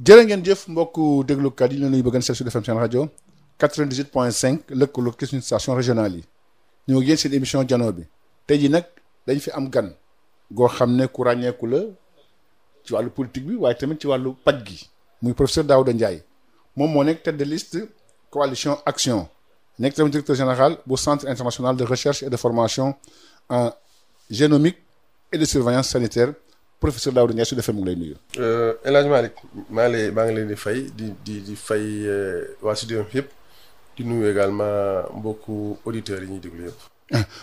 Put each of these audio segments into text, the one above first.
jërë ngeen jëf mbokku déglukat yi ñu nuyu bëgg a Sud FM seen rajo 98.5 lëkkaloo ak suñu station régionale yi ñoo ngi yéen seen émission jano bi tey jii nag dañ fi am gan goo xam ne ku ràññeeku la ci wàllu politique bi waaye tamit ci wàllu paj gi muy professeur Daouda Ndiaye moom moo nekk tête de liste coalition action nekk tamit directeur général bu centre international de recherche et de formation en génomique et de surveillance sanitaire professeur Daouda Ndiaye Sud FM mu ngi lay nuyu. El Hadj Malick maa ngi leen di fay di fay waa Sud FM yëpp di nuyu également mbokku auditeurs yi ñuy déglu yëpp.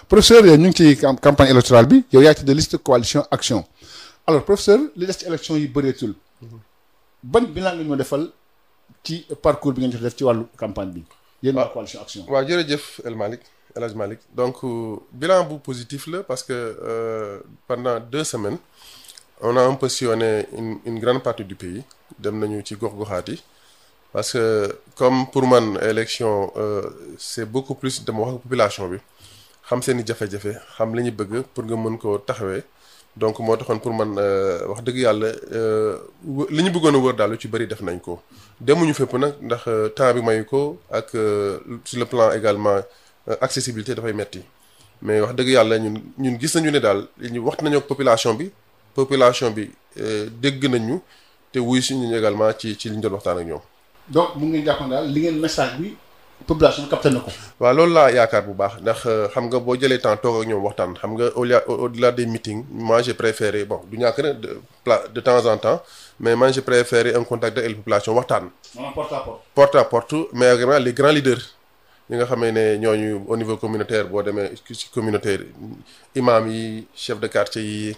professeur ñu ngi ci campagne électorale bi yow yaa ci de liste coalition action alors professeur li des ci élection yi bëreetul ban bilan nga ñu defal ci parcours bi ngeen jox def ci wàllu campagne bi. yéen waa coalition action. waaw jërëjëf El Hadj Malick donc bilan bu positif la parce que pendant 2 semaines. On a un peu sillonné une grande partie du pays dem nañu ci gox-goxaat yi parce que comme pour man élection c'est beaucoup plus dama wax ak population bi xam seen i jafe-jafe xam li ñu bëgg pour nga mën koo taxawee donc moo taxoon pour man wax dëgg yàlla li ñu bëggoon a wër daal lu ci bëri def nañ ko demuñu fépp nag ndax temps bi mayu ko ak sur le plan également accessibilité dafay metti mais wax dëgg yàlla ñun gis nañu ne daal ñu wax nañu ak population bi dégg nañu te wuy si ñu également ci li ñu doon waxtaan ak ñoom. donc mu ngi jàpp daal li ngeen message bi population capté na ko. waaw loolu laa yaakaar bu baax ndax xam nga boo jëlee temps toog ak ñoom waxtaan xam nga au-delà des meetings moi j'ai préféré bon du ñàkk na de temps en temps mais moi j'ai préféré un contact avec la population waxtaan. maanaam porte à porte. porte à porte mais également les grands leaders ñi nga xamee ne ñooñu au niveau communautaire boo demee ci communautaire imam yi chef de quartier yi.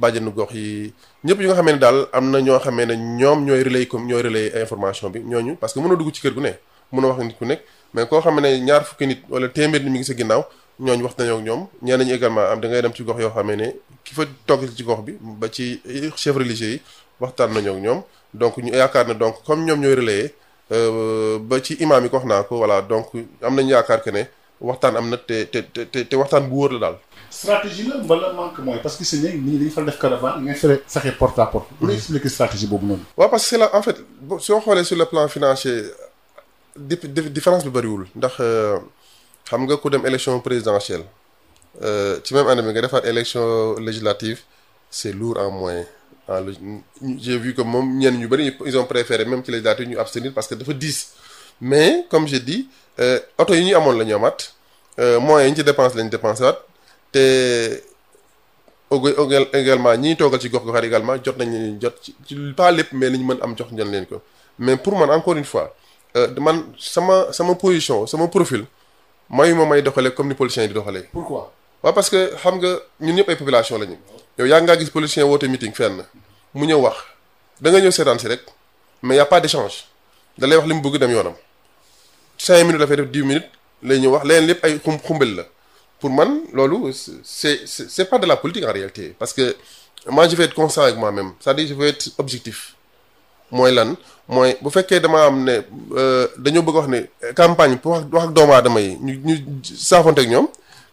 bàjjenu gox yi ñëpp ñu nga xamee ne daal am na ñoo xamee ne ñoom ñooy relais information bi ñooñu parce que mën a dugg ci kër gu ne mën a wax nit ku nekk mais koo xam ne ñaar fukki nit wala téeméer nit mi ngi sa ginnaaw ñooñu wax nañoo ak ñoom ñenn ñi également am da ngay dem ci gox yoo xamee ne ki fa togg ci gox bi ba ci chef religieux yi waxtaan nañoo ak ñoom donc ñu yaakaar ne donc comme ñoom ñooy relayer ba ci imam yi ko wax naa ko voilà donc am nañu yaakaar que ne waxtaan am na te waxtaan bu wóor la daal. stratégie la mbala manque mooy parce que c'est nit ñi dañu faral def caravane ngeen fexe porte à porte. bu lay expliquer stratégie boobu noonu. waaw parce que c'est là en fait soo xoolee sur le plan financier différence bi bëriwul ndax xam nga ku dem élection présidentielle ci même année bi nga defaat élection législative c'est lourd en moyens j'ai vu que moom ñenn ñu bëri ils ont préféré même ci législative ñu abstenir parce que dafa diis mais comme j'ai dit oto yi ñu amoon la ñu amaat moyens yi ñu ci dépense lañu dépensé waat. te également ñi toogal ci gox-goxaat également jot nañ jot ci pas lépp mais li ñu mën am jox nañ leen ko mais pour man encore une fois man sama position sama profil mayuma may doxalee comme ni politiciens yi di doxalee. pourquoi. waaw parce que xam nga ñun ñëpp ay population lañu. yow yaa ngaa gis politicien woote meeting fenn mu ñëw wax da nga ñëw seetaan si rek mais y a pas d'échange da lay wax li mu bëgg dem yoonam 5 minutes dafay def 10 minutes lay ñëw wax leneen lépp ay xumbel la. pour man loolu c'est pas de la politique en réalité parce que moi je vais être constant avec moi-même c'est-à-dire je vais être objectif mooy lan mooy bu fekkee dama am ne dañoo bëgg wax ne campagne pour wax ak doomu aadama yi ñu saafonte ak ñoom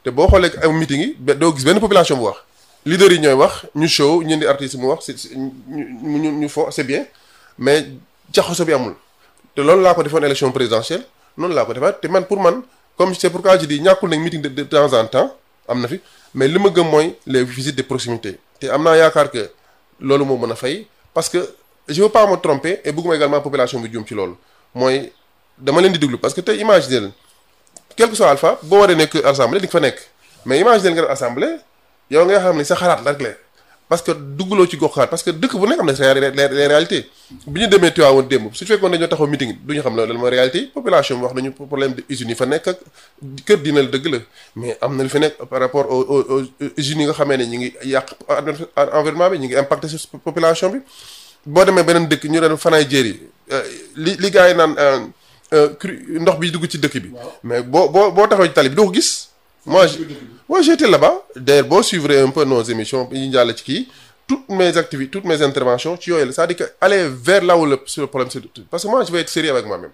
te boo xoolee ay meeting yi doo gis benn population bu wax leader yi ñooy wax ñu show ñun di artistes mu wax ñu fo c'est bien mais jaxaso bi amul te loolu laa ko defoon élection présidentielle noonu laa ko defaat te man pour man comme c'est pourquoi je dis ñàkkul nag meeting de temps en temps am na fi mais li ma gëm mooy les visites de proximité te am naa yaakaar que loolu moo mën a fay parce que je veux pas me tromper et bëgguma également population bi juum ci loolu mooy dama leen di déglu parce que tey imaginer leen quel que soit alpha boo waree nekk assemblée di nga fa nekk mais imaginer leen nga def assemblée yow nga xam ne sa xalaat la rek la parce que dugguloo ci goxaat parce que dëkk bu nekk am na les réalités bi ñu demee Tivaouane démb su fekkoon dañoo taxaw meeting du ñu xam lan mooy réalité population bi wax nañu problème de usines yi fa nekk ak kër dina la dëgg la mais am na lu fi nekk par rapport aux usines yi nga xamee ne ñu ngi yàq environnement bi ñu ngi impacté sur population bi boo demee beneen dëkk ñu doon fanaay jéeri li gars yi naan ndox bi dugg ci dëkk bi mais boo taxaw ci tali bi doo ko gis moi j'étais là-bas d'ailleurs boo suivre un peu nos émissions yi ñu jàll ci kii toutes mes activités toutes mes interventions ci yooyu la c'est-à-dire que aller vers là où le problème c'est parce que moi je vais être sérieux avec moi-même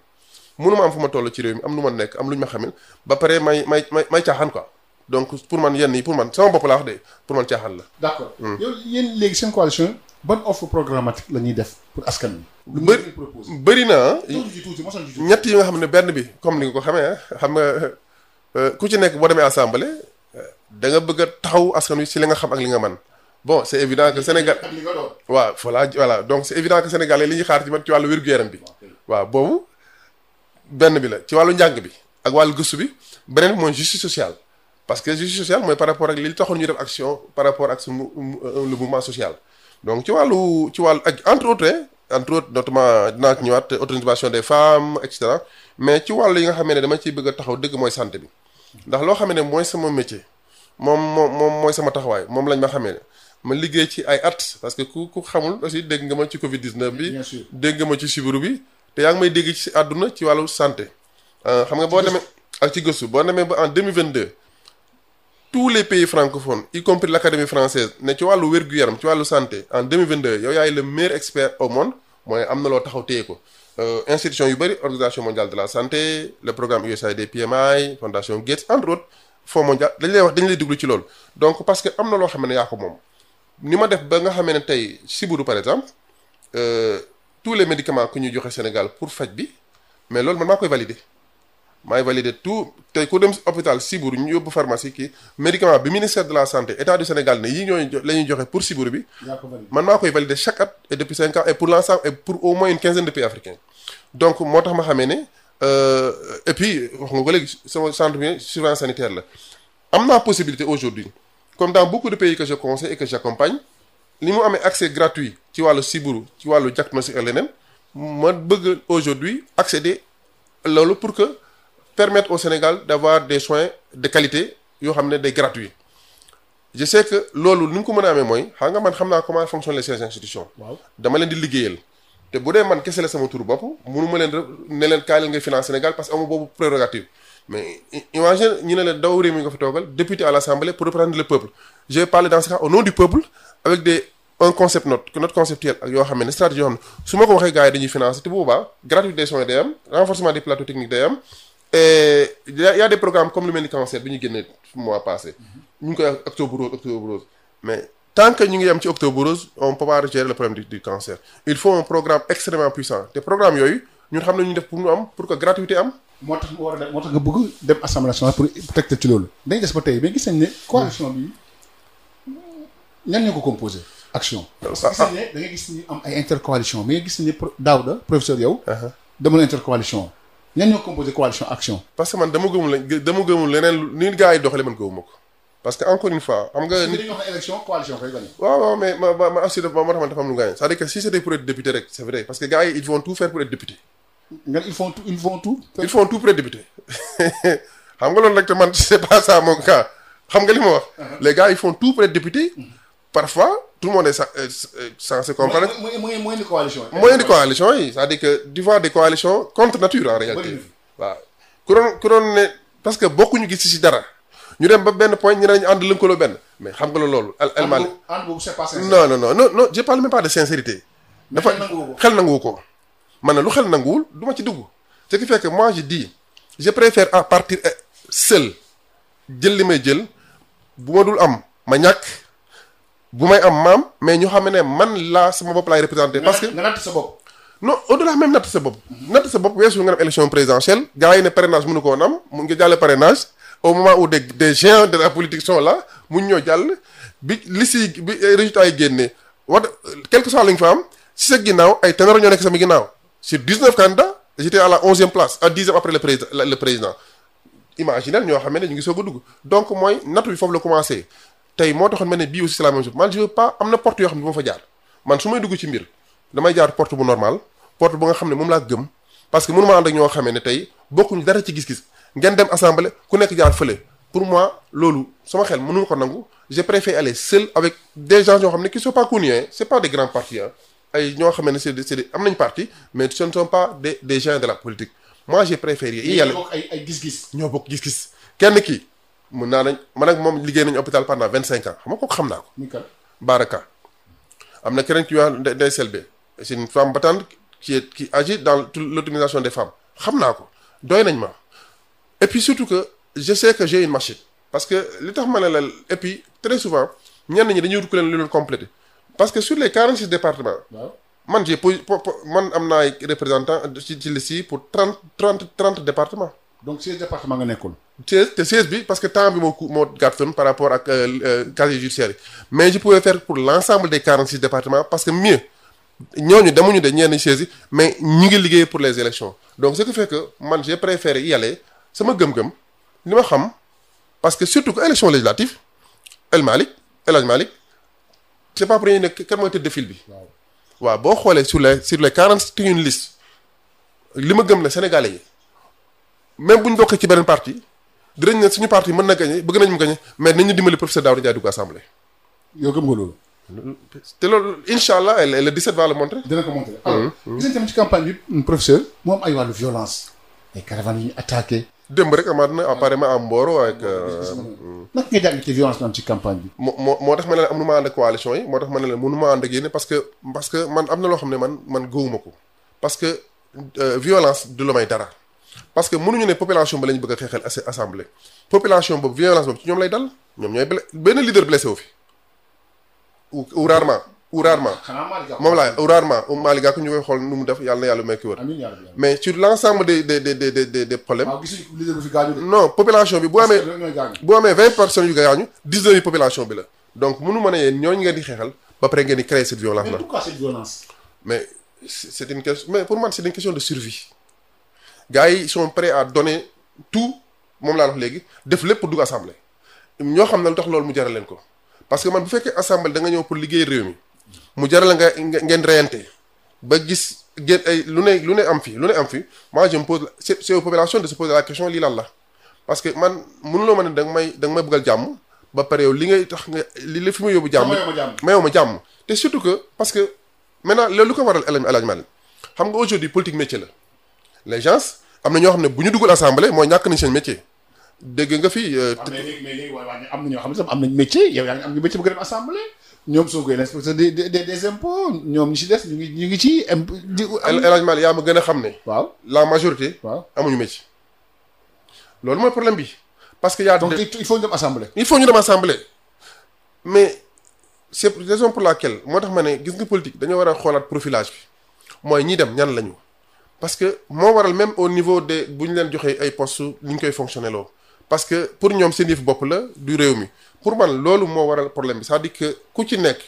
mënuma am fu ma toll ci réew mi am lu ma nekk am lu ñu ma xamil ba pare may caaxaan quoi donc pour man yenn yi pour man sama bopp laa wax de pour man caaxaan la. d'accord yow yéen léegi seen coalition ban offre programmatique la ñuy def pour askan wi. bëri na tuuti ñett yi nga xam ne benn bi comme ni nga ko xamee xam nga ku ci nekk boo demee assemblée da nga bëgg a taxaw askan wi si li nga xam ak li nga man bon c'est évident que Sénégal waaw voilà donc c'est évident que Sénégal li ñuy xaar ci man ci wàllu wér-gu-yaram bi waaw boobu benn bi la ci wàllu njàng bi ak wàllu gëstu bi beneen bi mooy justice sociale parce que justice sociale mooy par rapport ak li taxoon ñu def action par rapport ak le mouvement social donc ci wàllu ak entre autres notamment dinaa ci ñëwaat autonomisation des femmes et cetera mais ci wàllu yi nga xamee ne dama ciy bëgg a taxaw dëgg mooy santé bi ndax loo xam ne mooy sama métier moom mooy sama taxawaay moom lañ ma xamee ne ma liggéey ci ay at parce que ku xamul aussi dégg nga ma ci Covid 19 bi. bien sûr dégg nga ma ci sibiru bi te yaa ngi may dégg ci àdduna ci wàllu santé. xam nga boo demee ak ci gëstu boo demee ba en 2022 tous les pays francophones y compris l'Académie française ne ci wàllu wér-gu-yaram ci wàllu santé en 2022 yow yaay le meilleur expert au monde mooy am na loo taxaw téye ko. institution yu bëri organisation mondiale de la santé le programme USAID PMI fondation Gates entre autres fonds mondial dañu lay déglu ci loolu donc parce que am na loo xam ne yaa ko moom ni ma def ba nga xamee ne tey sibiru par exemple tous les médicaments que ñuy joxe Sénégal pour faj bi mais loolu man maa koy valider maay valider tout tey ku dem hôpital sibiru ñu yóbbu pharmacie kii médicament bi ministère de la santé état du Sénégal ne yii ñooy la ñuy joxe pour sibiru bi man maa koy valider chaque at et depuis 5 ans et pour l'ensemble et pour au moins une quinzaine de pays africains donc moo tax ma xamee ne et puis wax nga ko léegi sama centre bi surveillance sanitaire la am naa possibilité aujourd'hui comme dans beaucoup de pays que je conseille et que j'accompagne li mu amee accès gratuit ci wàllu sibiru ci wàllu diagnostic ak leneen ma bëgg aujourd'hui accéder loolu pour que permettre au Sénégal d'avoir des soins de qualité yoo xam ne day gratuits je sais que loolu ni mu ko mën a amee mooy xam nga man xam naa comment fonctionnent ces institutions dama leen di liggéeyal te bu dee man kese la sama tur bopp mënu ma leen ne leen kaay leen ngay finance Sénégal parce que amu boobu prérogative mais imagine ñu ne leen daw réew mi nga fa toogal député à l'Assemblée pour représenter le peuple j'ai parlé dans ce cas au nom du peuple avec un concept note conceptuel ak yoo xam ne stratégie yoo xam ne su ma ko waxee gars yi dañuy financer te bu boobaa gratuité des soins day am renforcement des plateaux techniques day am et y a des programmes comme lu mel ni cancer bi ñu génnee mois passé ñu ngi koy wax octobre rose mais tant que ñu ngi yem ci octobre rose on peut pas gérer le problème du cancer il faut un programme extrêmement puissant te programme yooyu ñun xam ne ñu def pour ñu am pour que gratuité am moo tax nga bëgg dem assemblée nationale pour tegte ci loolu dañ des ba tey mais gis nañ ne coalition bi ñan ñoo ko composé action gis nañ ne da nga gis ni am ay intercoalition mais gis nañ ne Daouda professeur yow demul intercoalition ñan ñoo composé coalition action parce que man dama gëmul leneen ni gars yi doxale man gëmuma ko parce que encore une fois xam nga dañuy wax élection coalition koy gagné waaw mais ma assuré moo tax man dafa am lu gagné c'est-à-dire que si c'était pour être député rek c'est vrai parce que gars yi ils vont tout faire pour être député nga ils font tout pour être député xam nga loolu rek te man c'est pas ça mon cas xam nga li ma wax les gars ils font tout pour être député parfois tout le monde est censé comprendre mooy indi coalition yi c'est-à-dire que du voir des coalitions contre nature en réalité waaw ku doon ne parce que bokkuñu gis ci dara ñu dem ba benn point ñu ne ñu ànd lëkkaloo benn mais xam nga loolu ànd boobu c'est pas sincère non je parle même pas de sincérité dafa xel nanguwu ko man na lu xel nanguwul du ma ci dugg ce qui fait que moi je dis je préfère à partir seul jël li may jël bu ma dul am ma ñàkk bu may am maam mais ñu xam ne man laa sama bopp laay représenter parce que nga natt sa bopp non au-delà même natt sa bopp weesu nga dem élection présidentielle gars yi ne parrainage mënu ko woon am mu ngi jàll parrainage au moment où des géants de la politique sont là mu ñoo jàll bi liste bi résultats yi génnee quel que soit lu ñu fa am si sa ginnaaw ay ténor ñoo nekk sama ginnaaw sur 19 candidats j'étais à la 11e place à 10e après le président imaginez ñoo xam ne ñu ngi soog a dugg donc mooy nattu bi foofu la commencé tey moo taxoon ma ne bii aussi c'est la même chose man je veux pas am na porte yoo xam ne bu ma fa jaar man su may dugg ci mbir damay jaar porte bu normal porte bu nga xam ne moom laa gëm parce que mënu ma ànd ak ñoo xamee ne tey bokkuñu dara ci gis-gis ngeen dem assemblée ku nekk jaar fële pour moi loolu sama xel mënu ko nangu je préfère aller seul avec des gens yoo xam ne qui sont pas connus c'est pas des grands partis ay ñoo xam ne c'est des am nañ parti mais ce ne sont pas des gens de la politique moi j'ai préféré yàlla ay gis-gis ñoo bokk gis-gis kenn kii mun naa nañ man ak moom liggéey nañu hôpital pendant 25 ans xam nga kooku xam naa ko Baraka am na keneen ki wax Ndeye Selbe c'est une femme battante qui agit dans l'autonomisation des femmes xam naa ko doy nañ ma et puis surtout que je sais que j'ai une machine parce que li tax ma ne la et puis très souvent ñenn ñi dañuy wut ku leen lu leen complété parce que sur les 46 départements. waaw man man am naa ay représentants ci liste yi pour 30 départements. donc 16 départements nga nekkoon. 16 bi parce que temps bi moo gàttoon par rapport ak casier judiciaire yi mais je pouvais faire pour l'ensemble des 46 départements parce que mieux ñooñu demuñu de ñenn 16 yi mais ñi ngi liggéey pour les élections donc ce qui fait que man j'ai préféré y aller sama gëm-gëm li ma xam parce que surtout que élection législative El Hadj Malick c'est pas pour ñu ne kan mooy tëdd de file bi. waaw boo xoolee sur les 41 listes li ma gëm ne Sénégalais yi même bu ñu bokkee ci beneen parti dinañ ne suñu parti mën na gagné bëgg nañ mu gagné mais nañu dimbali professeur Daouda Ndiaye dugg assemblée. yow gëm nga loolu. te loolu incha allah le 17 va le montrer. dina ko montrer alors. gis nañ tamit ci campagne bi professeur mu am ay wàllu violence. ay caravanes yu ñu attaqué. démb rek amaat na apparemment am Mboro ak. naka nga jàng ci violence bi am ci campagne bi. moo tax ma ne la am nu ma ànd ak coalition yi moo tax ma ne la mënu ma ànd ak yéen parce que man am na loo xam ne man gëwuma ko parce que violence du la may dara parce que mënuñu ne population ba la ñu bëgg a xeexal assemblée population boobu violence boobu ci ñoom lay dal ñoom ñooy benn leader blessé wu fi ou rarement. moom laa rarement Malick Gakou ñu koy xool nu mu def yàlla na yàlla may ki wër mais sur l'ensemble des problèmes. non population bi bu amee 20 personnes yu gaañu 19 yi population bi la donc mënu ma ne yéen ñooñu ngeen di xeexal ba pare ngeen di créer cette violence là. mais pourquoi cette violence. mais c'est une question mais pour man c'est une question de survie gars yi sont prêts à donner tout moom laa wax léegi def lépp pour dugg assemblée ñoo xam ne lu tax loolu mu jaral leen ko parce que man bu fekkee assemblée da nga ñëw pour liggéey réew mi. mu jaral nga ngeen reyante ba gis ngeen ay lu ne am fi moi je me pose c'est aux populations de se poser la question lii lan la parce que man mënuloo ma ne da nga may bëggal jàmm ba pare yow li ngay tax nga li fi ma yóbbu jàmm mayoo ma jàmm te surtout que parce que maintenant loolu lu ko waral El Hadj Malick xam nga aujourd'hui politique métier la les gens am na ñoo xam ne bu ñu duggul assemblée mooy ñàkk nañ seen métier dégg nga fi mais léegi am na ñoo xam ne sax am nañ métier yow yaa ngi am nga métier bëgg dem assemblée ñoom soo koy l'inspecteur des impôts ñoom ñi ci des ñu ngi ci El Hadj Malick yaa ma gën a xam ne. waaw la majorité. waaw amuñu métier. loolu mooy problème bi. parce que donc il faut ñu dem assemblée. il faut ñu dem assemblée mais c'est raison pour laquelle moo tax ma ne gis nga politique dañoo war a xoolaat profilage bi mooy ñi dem ñan lañu. parce que moo waral même au niveau de bu ñu leen joxee ay postes li ñu koy fonctionner loo parce que pour ñoom seen yëf bopp la du réew mi. pour man loolu moo waral problème bi c'est-à-dire que ku ci nekk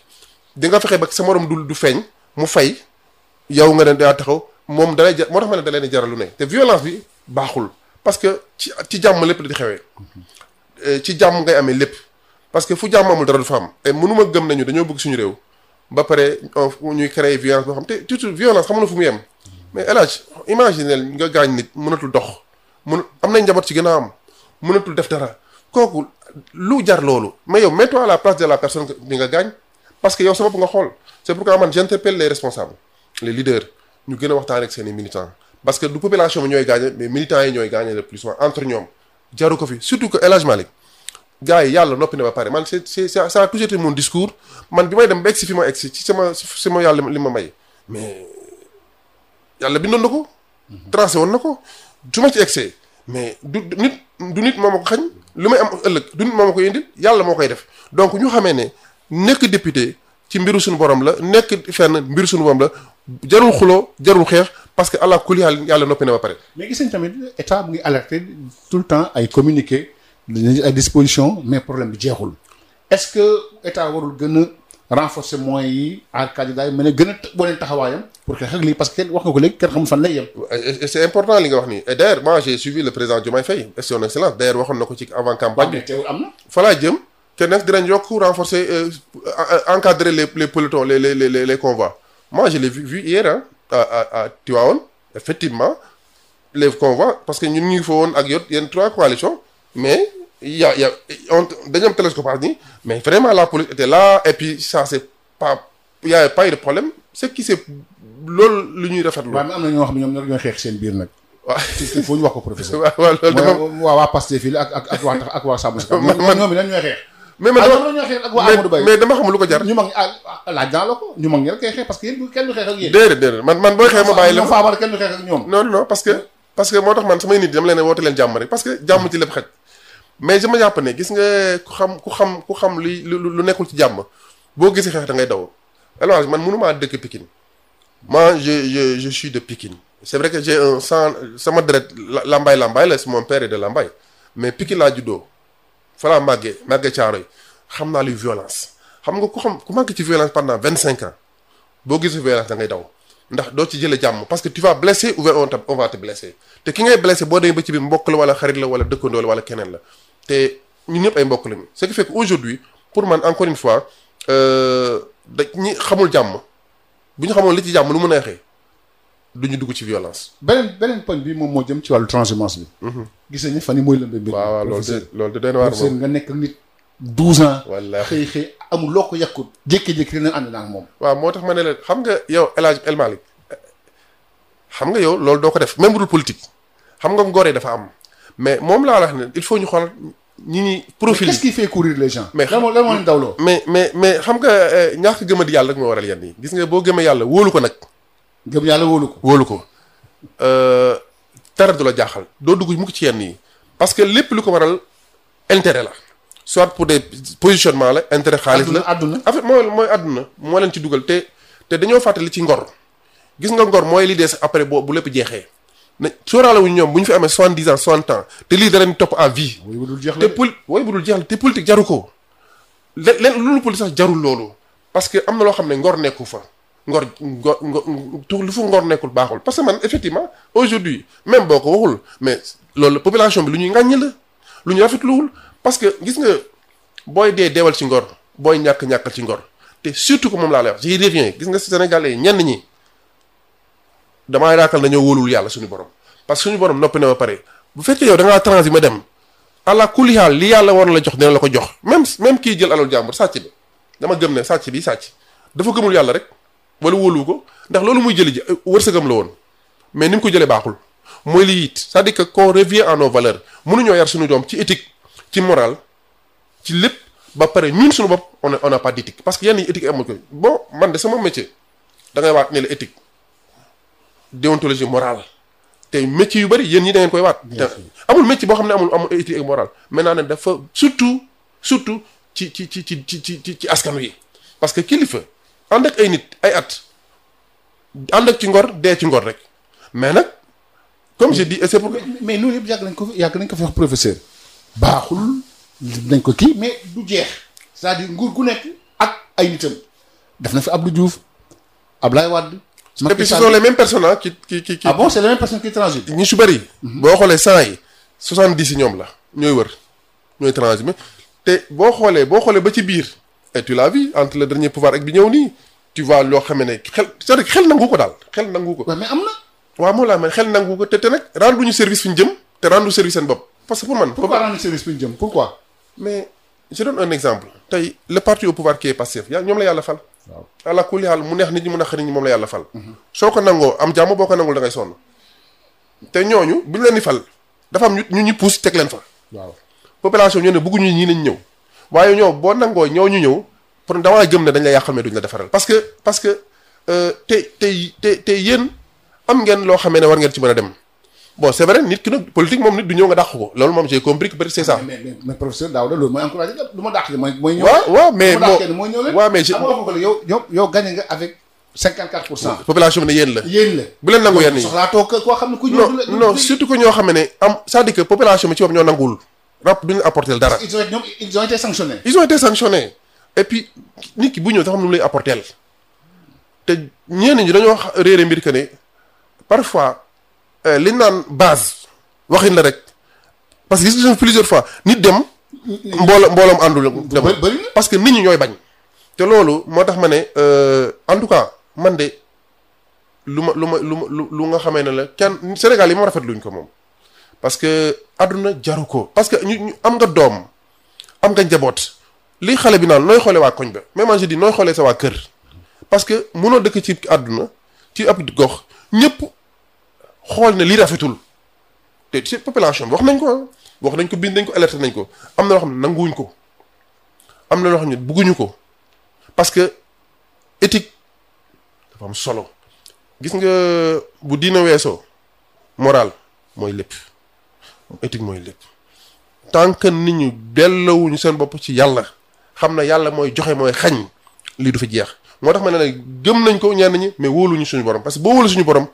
di nga fexe ba sa morom du feeñ mu fay yow nga ne daa taxaw moom dalay jar moo tax ma ne da leen di jaral lu ne te violence bi baaxul parce que ci jàmm lépp di xewee ci jàmm ngay amee lépp parce que fu jàmm amul dara du fa am et mënuma gëm nañu dañoo bëgg suñu réew ba pare ñuy créer violence boo xam te toujours violence xam na fu mu yem mais El Hadj imaginez nga gaañ nit mënatul dox am nañ njaboot ci gën a am mënatul def dara kooku lu jar loolu mais yow mets-toi à la place de la personne bi nga gaañ parce que yow sa bopp nga xool c'est pourquoi man j'interpelle les responsables les leaders ñu gën a waxtaan ak seeni militants parce que du population bi ñooy gaañe mais militants yi ñooy gaañe le plus souvent entre ñoom jaru ko fi surtout que El Hadj Malick gars yi yàlla noppi na ba pare man ça a toujours été mon discours man bi may dem ba egsi fi ma egsi ci sama yàlla li ma may mais yàlla bindoon na ko tracé woon na ko su ma ci egsee mais du nit moo ma ko xañ lu may am ëllëg du nit moo ma koy indil yàlla moo koy def donc ñu xamee ne nekk député ci mbiru suñu borom la nekk fenn mbiru suñu borom la jarul xuloo jarul xeex parce que allah kulli yàlla noppi na ba pare. mais gis nañ tamit état mu ngi alerter tout le temps ay communiqué ay dispositions mais problème bi jeexul est-ce que état warul gën a renforcer moyens yi aar candidat yi mën a gën a wane taxawaayam pour que xeex lii parce que wax nga ko léegi kenn xamul fan lay yem. et c'est important li nga wax nii et d'ailleurs moi j'ai suivi le président Diomaye Faye son excellence d'ailleurs waxoon na ko ci avant campagne bi. teewul am na. fa laa jëm te nag dinañ yokk renforcer encadrer les pelotons les convois moi je l'ai vu hier à Tivaouane effectivement les convois parce que ñun ñu ngi fa woon ak yenn 3 coalitions mais dañu am télescopage nii mais vraiment la police était là et puis ça c'est pas y a pas eu de problème c'est qui c'est loolu lu ñuy rafetlu. waaw mais am na ñoo xam ne ñoom ñooy xeex seen biir nag. waaw il faut ñu wax ko professeur. waaw loolu dafa waa Pastef fii ak waa Sàmm Sa Kàddu. ñoom ñooy xeex. mais dama xamul lu ko jar. ñu mag laaj naa la ko ñu mag ñi rek kay xeex parce que yéen kenn du xeex ak yéen. déedéet man booy xeex ma bàyyi la. ñoom Fapal kenn du xeex ak ñoom. non parce que moo tax man samay nit dama leen woote leen jàmm rek parce que jàmm ci lépp xaj mais dama jàpp ne gis nga ku xam lu nekkul ci jàmm boo gisee xeex da ngay daw élevage man mënumaa dëkk Pikine moi je suis de Pikine c'est vrai que j'ai un sang sama deret Lambaye la mon père est de Lambaye mais Pikine laa juddoo fa laa màggee Caaroy xam naa luy violence xam nga ku màgg ci violence pendant 25 ans boo gisee violence da ngay daw ndax doo ci jëlee jàmm parce que tu vas blesser ou on va te blesser te ki ngay blesser boo demee ba ci biir mbokk la wala xarit la wala dëkkandoo la wala keneen la te ñun ñëpp ay mbokk lañu ce qui fait que aujourd'hui pour man encore une fois ñi xamul jàmm bu ñu xamoon li ci jàmm lu mu neexee du ñu dugg ci violence. beneen poñ bi moom moo jëm ci wàllu transhumance bi. gis nañu fan yii mooy lëmbe mbir. waaw loolu de doy na waar moom nga nekk nit 12 ans. wallaahi xëy amul loo ko yàqut. jékki-jékki dina ànd naa ak moom. waaw moo tax ma ne leen xam nga yow El Hadj El Malick xam nga yow loolu doo ko def même bu dul politique xam nga ngoree dafa am mais moom laa wax ne il faut ñu xool ñi profil. mais qu'est-ce qui fait courir les gens. mais lan moo leen dawloo. mais xam nga ñàkk gëmadi yàlla rek moo waral yenn yi gis nga boo gëmee yàlla wóolu ko nag. gëm yàlla wóolu ko. dara du la jaaxal doo dugg mukk ci yenn yi parce que lépp lu ko waral intérêt la soit pour des positionnement la intérêt xaalis la àdduna en fait mooy àdduna moo leen ci dugal te dañoo fàttali ci ngor gis nga ngor mooy li des après bu lépp jeexee ne sóoraale wuñu ñoom bu ñu fi amee 70 ans 60 ans te lii da leen topp à vie te bu dul jeex la te politique jaru ko leen loolu politique sax jarul loolu parce que am na loo xam ne ngor nekku fa ngor lu fu ngor nekkul baaxul parce que man effectivement aujourd'hui même boo ko waxul mais loolu population bi lu ñuy ŋàññ la lu ñu rafetluwul parce que gis nga booy deewal ci ngor booy ñàkkal ci ngor te surtout que moom laa lay wax j'y reviens gis nga Sénégalais ñenn ñi damaa yaakaar dañoo wóolul yàlla suñu borom parce que suñu borom noppi na ba pare bu fekkee yow da ngaa transi ma dem àla kulli haal li yàlla war la jox dina la ko jox même kii jël alal jàmbur sàcc bi dama gëm ne sàcc bi sàcc dafa gëmul yàlla rek wala wóolu ko ndax loolu muy jëli ji wërsëgam la woon mais ni mu ko jëlee baaxul mooy lii it c'est-à-dire que qu'on revient à nos valeurs mënuñoo yar suñu doom ci éthique ci morale ci lépp ba pare ñun suñu bopp on n'a pas d'éthique parce que yenn yi éthique amul ko bon man de sama métier da ngay waat ne la éthique déontologie morale te métier yu bari yéen ñi da ngeen koy waat te amul métier boo xam ne amul éthique ak morale maintenant ne dafa surtout ci askanu yi parce que kilifa ànd ak ay nit ay at ànd ak ci ngor dee ci ngor rek mais nag comme j'ai dit et c'est pour mais loolu yëpp yàgg nañ ko fi wax professeur baaxul nañ ko kii mais du jeex c'est-à-dire nguur gu nekk ak ay nitam def na fi Abdou Diouf Abdoulaye Wade et puis ce sont les mêmes personnes qui ah bon c'est les mêmes personnes qui transitent ñi su bëri boo xoolee 100 yi 70 yi ñoom la ñooy wër ñooy transimer te boo xoolee ba ci biir et tu l'as vu entre le dernier pouvoir ak bi ñëw nii tu vois loo xam ne c'est-à-dire xel nangu ko daal xel nangu ko. waaw mais am na. waaw moo laa mel xel nangu ko te nag rendre ñu service fi ñu jëm te rendre service seen bopp parce que pour man. pourquoi rendre service fi ñu jëm pourquoi. mais je donne un exemple tey le parti au pouvoir qui est Pastef ñoom la yàlla fal. waaw ala kulli haal mu neex nit ñi mu naqari nit ñi moom la yàlla fal. soo ko nangoo am jàmm boo ko nangul da ngay sonn te ñooñu bu ñu leen di fal dafa am ñu pousse teg leen fa. waaw population ñoo ne bëgguñu ñii nañ ñëw waaye ñoo boo nangoo ñoo ñu ñëw pour damaa gëm ne dañ la yàqal mais duñ la defaral parce que te yéen am ngeen loo xamee ne war ngeen ci mën a dem bon c'est vrai nit ki nag politique moom nit du ñëw nga dàq ko loolu moom j'ai compris que peut-être c'est ça. mais professeur Daouda loolu mooy encouragé du ma dàq mooy ñëw. waaw mais mooy ñëw leen. waaw mais yow gagné nga avec 54%. population bi ne yéen la. bu leen nangu yenn yi soxlaatoo koo xam ne ku ñëw. non surtout que ñoo xam ne c'est-à-dire que population bi ci bopp ñoo nanguwul rap duñu apporter dara. ils ont été sanctionnés. et puis nit ki bu ñëw sax xam nu mu lay apporter te ñenn ñi dañoo réere mbir que ne parfois li naan base waxin la rek parce que gis nga plusieurs fois nit dem. mbooloom àndul dem parce que nit ñi ñooy bañ. te loolu moo tax ma ne en tout cas man de lu nga xamee ne la kenn Sénégal yi moo rafetluñ ko moom parce que àdduna jaru ko parce que ñu am nga doom am nga njaboot. lii xale bi naan nooy xoolee waa koñ ba mais man je dis nooy xoolee sa waa kër parce que mënoo dëkk ci àdduna ci ab gox ñëpp xool ne lii rafetul te ci population bi wax nañ ko bind nañ ko alerté nañ ko am na loo xam ne nanguwuñ ko am na loo xam ne bugguñu ko parce que éthique dafa am solo gis nga bu diina weesoo moral mooy lépp éthique mooy lépp tant que nit ñu delloowuñu seen bopp ci yàlla xam na yàlla mooy joxe mooy xañ lii du fi jeex moo tax ma ne la gëm nañ ko ñenn ñi mais wóoluñu suñu borom parce que boo wóolu suñu borom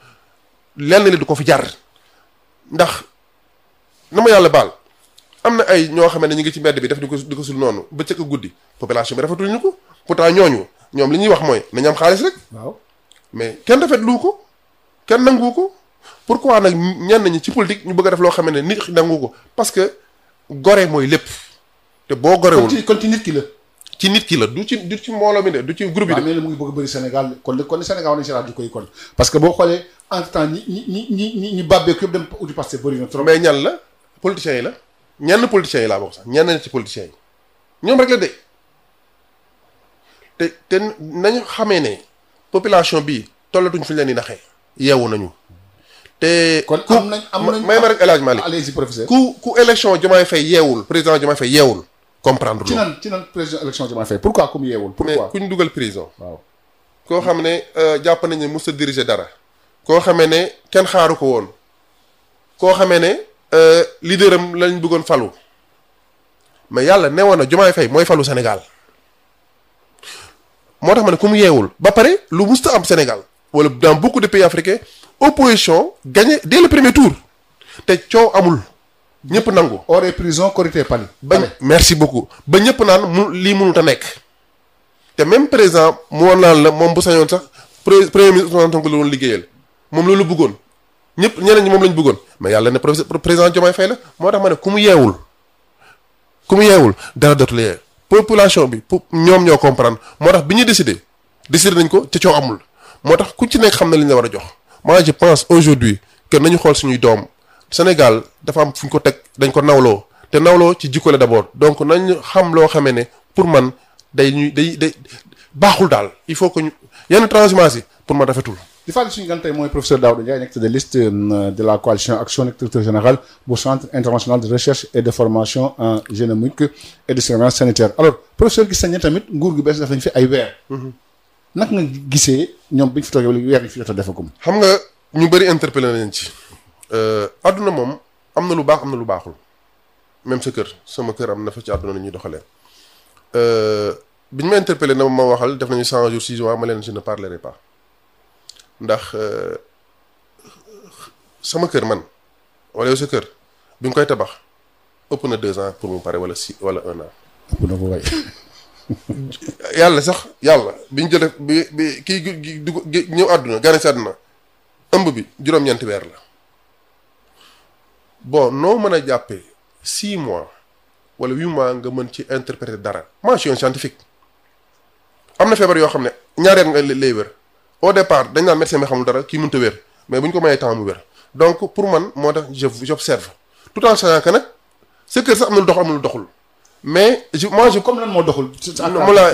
lenn li du ko fi jar ndax na ma yàlla baal am na ay ñoo xam ne ñu ngi ci mbedd bi def di ko sul noonu bëccëg ak guddi population bi rafetul ñu ko pourtant ñoom li ñuy wax mooy nañ am xaalis rek. waaw mais kenn rafetlu ko kenn nangu ko pourquoi nag ñenn ñi ci politique ñu bëgg a def loo xam ne nit nangu ko parce que gore mooy lépp te boo gorewul kon ci nit ki la. ci nit ki la du ci mbooloo mi de du ci groupe yi de. mais la mu ngi bëgg a bëri Sénégal kon Sénégal war nañu si rajo koy kon parce que boo xoolee entre temps ñi bàbbeeku yëpp dem uti Pastef bëri na trop. mais ñan la politiciens yi la ñenn politiciens yi laa bokk sax ñenn ci politiciens yi ñoom rek la de te nañu xamee ne population bi tollatuñ fi ñu leen di naxee yeewu nañu. te kon am nañ may ma rek El Hadj Malick allez-y professeur. ku élection Diomaye Faye yeewul président Diomaye Faye yeewul comprendre loolu. ci nan président élection Diomaye Faye pourquoi comme yeewul. pourquoi mais ku ñu dugal prison. waaw koo xam ne jàpp nañ ne mos a diriger dara. koo xamee ne kenn xaaru ko woon. koo xamee ne leader am lañ bëggoon falu. mais yàlla newoon na Diomaye Faye mooy falu Sénégal. moo tax ma ne ku mu yeewul ba pare lu musta am Sénégal wala dans beaucoup de pays africains opposition gagné dès le premier tour te coow amul ñëpp nangu. hors prison Korité Pali. merci beaucoup ba ñëpp naan lii mënut a nekk te même président mu woon naan la moom bu sañoon sax premier ministre Ousmane Sonko la doon liggéeyal moom loolu bëggoon ñëpp ñeneen ñi moom lañ bëggoon mais yàlla ne président Diomaye Faye la moo tax ma ne ku mu yeewul dara dootul yee population bi pour ñoom ñoo comprendre moo tax bi ñu décidé nañ ko te coow amul moo tax ku ci nekk xam na li ñu la war a jox moi je pense aujourd'hui que nañu xool suñuy doom Sénégal dafa am fu ñu ko teg dañ ko nawloo te nawloo ci jikko la d'abord donc nañu xam loo xamee ne pour man day baaxul daal il faut que ñu yenn transhumance yi pour man rafetul. di fàttali suñu gan tey mooy professeur Daouda Ndiaye nekk de liste de la coalition Action nekk directeur général bu centre international de recherche et de formation en génomique et de surveillance sanitaire alors professeur gis nañu tamit nguur gi bees def nañ fi ay weer. naka nga gisee ñoom biñ fi toogee wala weer yi fi jot a defagum. xam nga ñu bëri interpellé nañ ci. àdduna moom am na lu baax am na lu baaxul même sa kër sama kër am na fa ci àdduna ni ñuy doxalee biñ ma interpellé na ma waxal def nañu 100 jours 6 mois ma leen je ne parlerai pas ndax sama kër man wala yow sa kër bi nga koy tabax ëpp na 2 ans pour mu pare wala 1 an. ëpp na ko way. yàlla sax yàlla biñ jëlee bi kii du ñëw àdduna gane si àdduna ëmb bi juróom-ñeenti weer la. bon noo mën a jàppee 6 mois wala 8 mois nga mën ci interpréter dara moi je suis un scientifique am na feebar yoo xam ne ñaareel nga lay wér au départ dañ naan médecin bi xamul dara kii mënut a wér mais bu ñu ko mayee temps mu wér donc pour man moo tax j'observe tout en sachant que nag sa kër sax am na lu doxul am na lu doxul mais je comme lan moo doxul.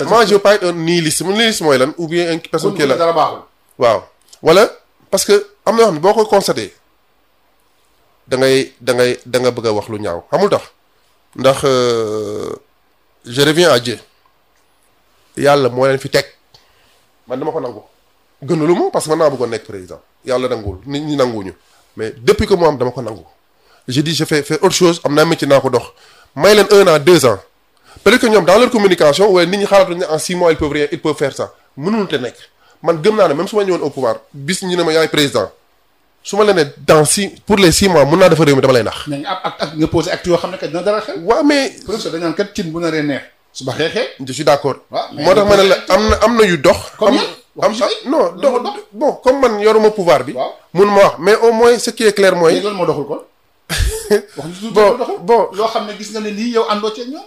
moi je veux pas être un nihiliste mooy lan ou bien une personne qui est là dara baaxul. waaw wala parce que am na yoo xam ne boo ko constaté. da nga bëgg a wax lu ñaaw xamul tax ndax je reviens à Dieu yàlla moo leen fi teg man dama ko nangu gënalu ma parce que man naa bëggoon nekk président yàlla nanguwul nit ñi nanguwuñu mais depuis que mu am dama ko nangu je dis je fais autre chose am naa métier naa ko dox may leen 1 an 2 ans peut-être que ñoom dans leur communication wala nit ñi xalaatuñu ne en 6 mois ils peuvent faire ça mënul te nekk man gëm naa ne même su ma ñëwoon au pouvoir bis ñu ne ma yaay président su ma la nee dans pour les 6 mois mun naa defar réew mi dama lay nax. mais nga posé acte yoo xam ne kat dina dara xel. waaw mais. professeur dañu naan kat cin bu naree neex. su ba xeexee. je suis d'accord. waaw moo tax ma ne la am na yu dox. comme non bon comme man yoruma pouvoir bi. waaw mun ma wax mais au moins ce qui est clair mooy. loolu moo doxul kon. bon loo xam ne gis nga ne lii yow àndoo ci ñoom.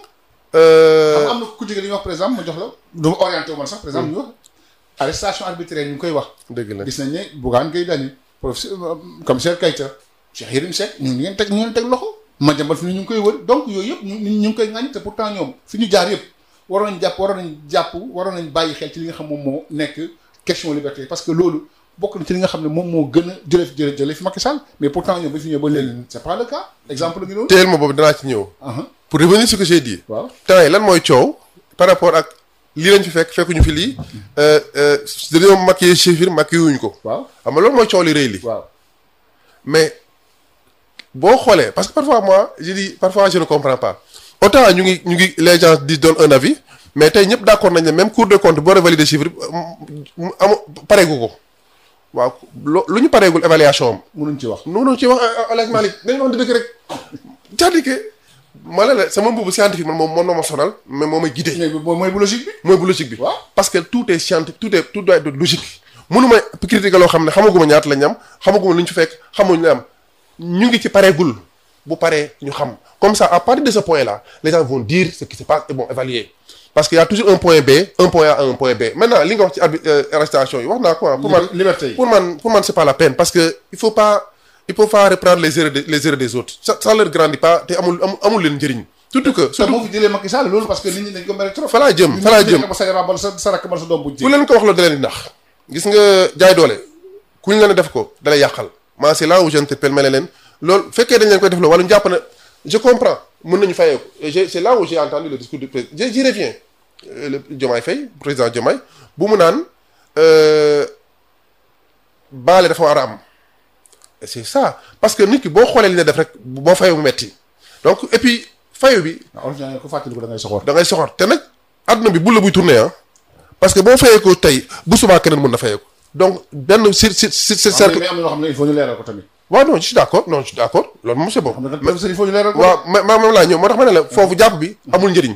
am na ku jege li ñuy wax par exemple ma jox la. du ma orienté wu man sax par exemple ñu wax arrestation arbitraire ñu ngi koy wax. dëgg la gis nañ ne Bougane Gueye Dany professeur commissaire Keïta Cheikh Yérim Seck ñu ngi teg loxo Madiambal fi ñu ngi koy wër donc yooyu yëpp ñu ngi koy ŋàññ te pourtant ñoom fi ñu jaar yëpp waroon nañ bàyyi xel ci li nga xam moom moo nekk question liberté parce que loolu bokk na ci li nga xam ne moom moo gën a jële fi Macky Sall mais pourtant ñoom ba fi ñëw ba léegi c'est pas le cas exemple la ngi noonu teel ma boobu danaa ci ñëw pour revenir sur ce que j'ai dit waaw temps yi lan mooy coow par rapport ak lii lañ fi fekkuñu fi lii dañoo maquillé chiffre maquillé wuñ ko waaw xam nga loolu mooy coow li rëy li waaw mais boo xoolee parce que parfois moi je dis parfois je ne comprends pas autant ñu ngi les gens disent donnent un avis mais tey ñëpp d'accord nañ ne même Cour des comptes boo révalider chiffre pareegu ko waaw lu ñu pareegul évaluation am. mënuñ ci wax El Hadj Malick dañu wax dëgg rek c'est-à-dire que ma la sama mbubu scientifique man moom ma sonal mais moo may guidé. mooy bu logique bi. mooy bu logique bi. waaw parce que tout est scientifique tout doit être logique. mënu ma critiquer loo xam ne xamaguma ñaata lañ am xamaguma lu ñu ci fekk xamuñ ne am ñu ngi ci pareegul bu paree ñu xam comme ça à partir de ce point là les gens vont dire ce qui se passe et vont évaluer parce que y a toujours un point B un point A un point B maintenant li nga wax ci arrestation yi wax naa quoi. pour man liberté yi pour man c'est pas la peine parce que il faut pas reprendre les erreurs des autres ça leur grandit pas te amul leen njëriñ. surtout que surtout moo fi jëlee Macky Sall loolu parce que nit ñi dañ ko mere trop. fa laa jëm sa rakk bal sa doom bu ku leen ko wax loolu da leen di nax gis nga jaay doole ku ñu leen def ko dalay yàqal maa c'est là où j'interpelle ma ne leen loolu fekkee dañ leen koy def loolu wala ñu jàpp ne je comprends mën nañu fayee ko et c'est là où j'ai entendu le discours du président j'y reviens le Diomaye Faye président Diomaye bu mu naan baale dafa war a am et c'est ça parce que nit ki boo xoolee li ne def rek boo fayee mu metti donc et puis fayu bi. waaw ko fàttali ko da ngay soxor. da ngay soxor te nag àdduna bi bu la buy tourner ah parce que boo fayee ko tey bu subaa keneen mën na fayee ko donc benn cercle. mais am na loo xam ne il faut ñu leeral ko tamit. waaw non je suis d'accord loolu moom c'est bon. il faut ñu leeral ko. waaw moom laa ñëw moo tax ma ne la foofu jàpp bi amul njëriñ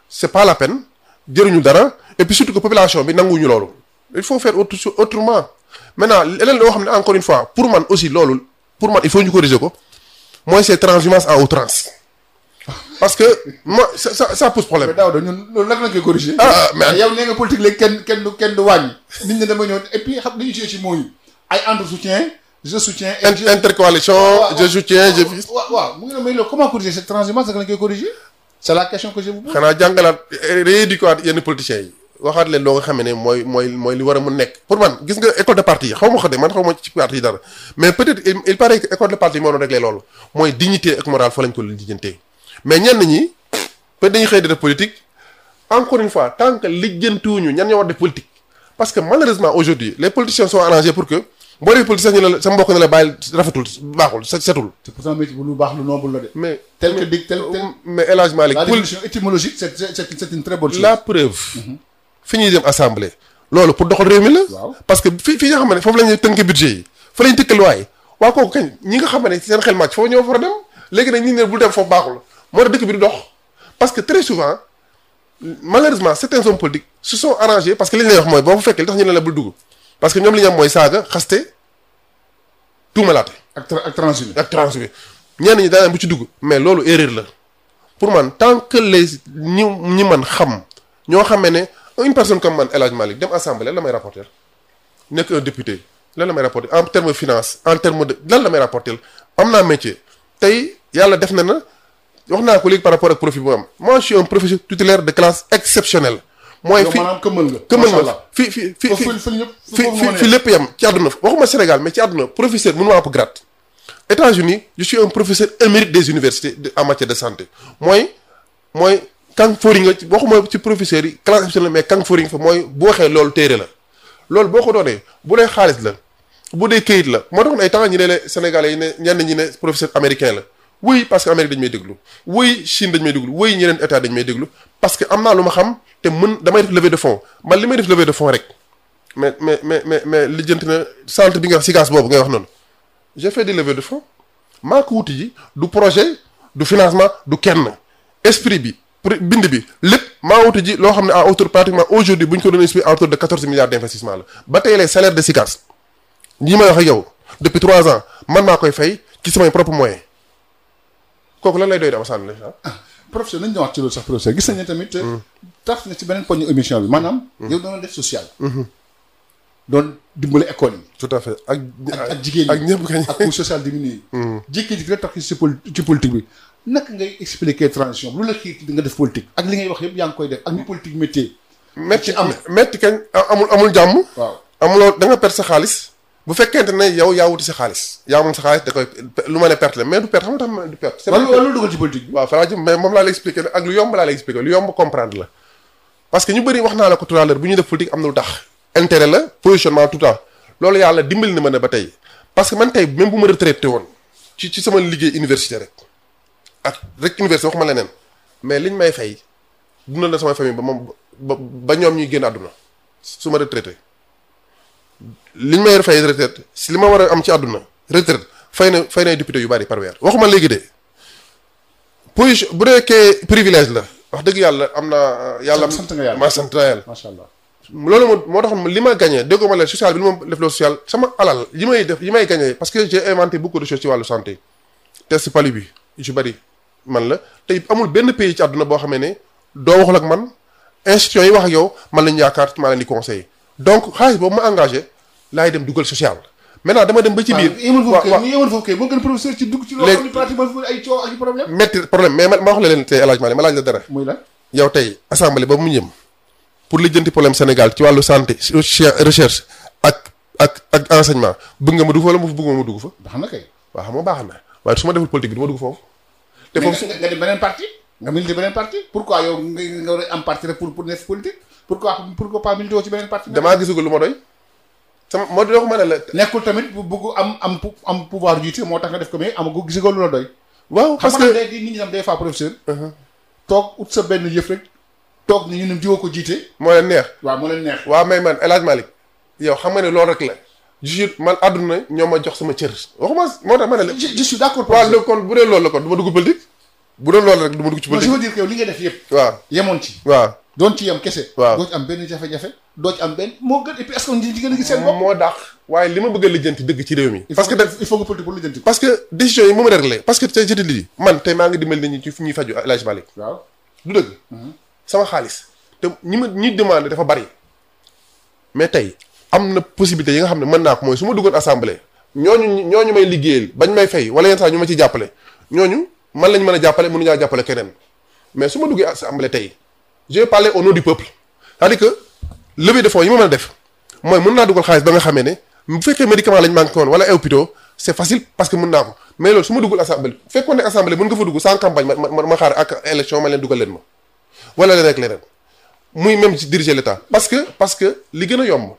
c'est pas la peine jëriñu dara et puis surtout que population bi nanguwuñu loolu il faut faire autrement maintenant leneen loo xam ne encore une fois pour man aussi loolu pour man il faut ñu corriger ko mooy c'est transhumance à outrance parce que moi ça pose problème. mais Daouda ñun loolu naka la koy corriger. mais yow nee nga politique léegi kenn du wàññi. nit ñi dama ñëw et puis xam dañuy jouer ci mots yi ay entre soutien je soutiens. intercoalition je soutiens je vis. waaw mu ngi ne mais loolu comment corriger cette transhumance naka la koy corriger c'est la question que je vous pose. xanaa jàngalaat rééduquer yenn politiciens yi waxaat leen loo nga xam ne mooy li war a mun nekk pour man gis nga école de parti yi xaw ma ko de man xaw ma ci parti yi dara mais peut-être il paraît que école de parti yi moo doon réglé loolu mooy dignité ak morale fa lañ ko lijjantee mais ñenn ñi peut-être dañuy xëy di def politique encore une fois tant que lijjantiwuñu ñan ñoo war def politique parce que malheureusement aujourd'hui les politiciens sont arrangés pour que boo def politique sax ñu la sa mbokk ne la bàyyi rafetul baaxul setul. te pourtant métier bu lu baax lu noble la de. mais tel que dig tel mais El Hadj Malick la définition étymologique c'est une très bonne chose. la preuve. fi ñuy dem assemblée. loolu pour doxal réew mi la. waaw parce que fi nga xam ne foofu la ñuy tënk budget yi fa la ñuy tëkkal waay waa kooku kañ ñi nga xam ne seen xel màcc foofu ñoo fa war a dem léegi nag ñi ne bul dem foofu baaxul moo tax dëkk bi di dox parce que très souvent malheureusement certains hommes politiques se sont arrangés parce que li ñu lay wax mooy boo fa fekkee li tax ñu ne la bul dugg parce que ñoom li ñu am mooy saaga xaste tuumalaate. ak transhumé. ñenn ñi daanaka bu ci dugg mais loolu erreur la pour man tant que les ñi man xam ñoo xamee ne une personne comme man El Hadj Malick dem assemblée lan la may rapporter nekk un député lan la may rapporter en terme de finance en terme de lan la may rapporter am naa métier tey yàlla def na wax naa ko léegi par rapport ak profil bu am moi je suis un professeur tutélaire de classe exceptionnelle. mooy fi maanaam këmmal nga fi lépp yam ci àdduna waxuma Sénégal mais ci àdduna professeur mënu ma am grade. États-Unis je suis un professeur émérite des universités en matière de santé mooy kang fori nga waxuma ci professeurs yi classe exceptionnelle mais kang fori nga fa mooy bu waxee loolu téere la loolu boo ko doonee bu dee xaalis la bu dee këyit la moo taxoon ay temps ñi ne la Sénégalais yi ne ñenn ñi ne professeur américain la oui parce que Amérique dañu may déglu oui Chine dañu may déglu oui ñeneen état dañu may déglu parce que am naa lu ma xam te damay def levée de fonds man li may def levée de fonds rek mais lijjanti na centre bi nga wax SICAS boobu ngay wax noonu j'ai fait des levées de fonds maa ko wuti ji du projet du financement du kenn esprit bi bind bi lépp maa wuti ji loo xam ne à hauteur pratiquement aujourd'hui bu ñu ko doon expliquer à hauteur de 14 milliards d'investissement la ba tey les salaires de SICAS ñi may wax ak yow depuis 3 ans man maa koy fay ci samay propres moyens kooku lan lay doy dama sànni la professeur nañu wax ci loolu sax professeur gis nañu tamit taf na ci beneen poñ émission bi maanaam yow doon def social doon dimbale école yi tout à fait ak jigéen ñi ak ñëpp kañ ak coût social diminué jékki-jékki rek tax ci politique bi naka ngay expliquer transition lu la xiir di nga def politique ak li ngay wax yëpp yaa ngi koy def ak ni politique métier metti kañ amul jàmm waaw amuloo da nga perte sa xaalis bu fekkente ne yow yaa wuti sa xaalis yaa moom sa xaalis da koy lu ma ne perte la mais du perte xam nga tax du perte loolu dugal ci politique bi waaw fa laa jëm mais moom laa lay expliquer ak lu yomb laa lay expliquer lu yomb comprendre la parce que ñu bëri wax naa la ko tout à l'heure bu ñuy def politique am na lu tax intérêt la positionnement tout à loolu yàlla dimbali na ma ne ba tey parce que man tey même bu ma retraité woon ci sama liggéey université rek ak rek université waxuma leneen mais liñ may fay dundal na sama famille ba ñoom ñuy génn àdduna su ma retraité liñ may fay retraite si li ma war a am ci àdduna retraite fay na député yu bari par weer waxuma léegi de position bu nekkee privilège la wax dëgg yàlla am na yàlla sant nga yàlla ma sant yàlla macha allah. loolu moo tax li ma gagné déggoo ma la social bi li ma def loo social sama alal yi may gagné parce que j'ai inventé beaucoup de choses ci wàllu santé test palu bi yu ci bari man la tey amul benn pays ci àdduna boo xamee ne doo waxul ak man institutions yi wax ak yow man lañu yaakaar maa leen di conseiller donc xaalis boobu ma engagé laay dem dugal social maintenant dama dem ba ci biir. waaw foofu kay moo gën professeur ci dugg ci loo xam ne pratiquement ay coow ak problème. metti problème mais ma wax la leen tey El Hadj Malick ma laaj la dara. muy la yow tey assemblée ba mu ñëm pour lijjanti problème Sénégal ci wàllu santé recherche ak enseignement bëgg nga ma dugg fa wala bëgg nga ma dugg fa. baax na kay. waaw xam nga baax na waaye su ma deful politique bi du ma dugg foofu. te foofu nga dem beneen parti nga milité beneen parti pourquoi yow nga war a am parti rek pour nekk politique pourquoi pas milité ci beneen parti. damaa gisagul lu ma doy. sama moo doon ma ne la. nekkul tamit bu bëgg am pouvoir jiite moo tax nga def ko mais amagu gisagul lu la doy. waaw parce que xam nga nit ñi tam des fois professeur. toog ut sa benn yëf rek. toog ni ñu ne diwoo ko jiite. moo leen neex. waaw moo leen neex. waaw mais man El Hadj Malick yow xam nga ne loolu rek la. man àdduna ñoo ma jox sama cër. waxuma moo tax ma ne la. je suis d'accord. waaw kon bu dee loolu la kon du ma dugg politique. bu doon loolu rek du ma dugg ci politique. je veux dire que yow li nga def yëpp. waaw yemoon ci. waaw doon ci yem kese. waaw doo ci am benn jafe-jafe. doo ci am benn moo gën et puis est-ce que ñi gën a gis seen bopp. moo dàq waaye li ma bëgg a lijjanti dëgg ci réew mi. parce que il faut nga politique pour lijjanti. parce que décision yi moom a réglé parce que tey jënd lii man tey maa ngi dimbali nit ñi ci ñuy faju El Hadj Malick. waaw du dëgg. sama xaalis te ñi demandé dafa bari mais tey am na possibilité yi nga xam ne mën naa ko mooy su ma duggoon assemblée ñooñu may liggéeyal bañ may fay wala yenn saa ñu ma ci jàppale ñooñu man lañ mën a jàppale mënuñaa jàppale keneen mais su ma duggee assemblée tey je vais parler au nom du peuple c'est-à-dire que levée de fonds yi ma mën a def mooy mën naa dugal xaalis ba nga xamee ne bu fekkee médicament lañ manqué woon wala ay hôpitaux c'est facile parce que mën naa ko mais loolu su ma duggul assemblée fekkoon ne assemblée mën nga fa dugg sans campagne ma xaar ak élection ma leen dugal leen ma wala leen rek leneen muy même ci diriger l'état parce que li gën a yomb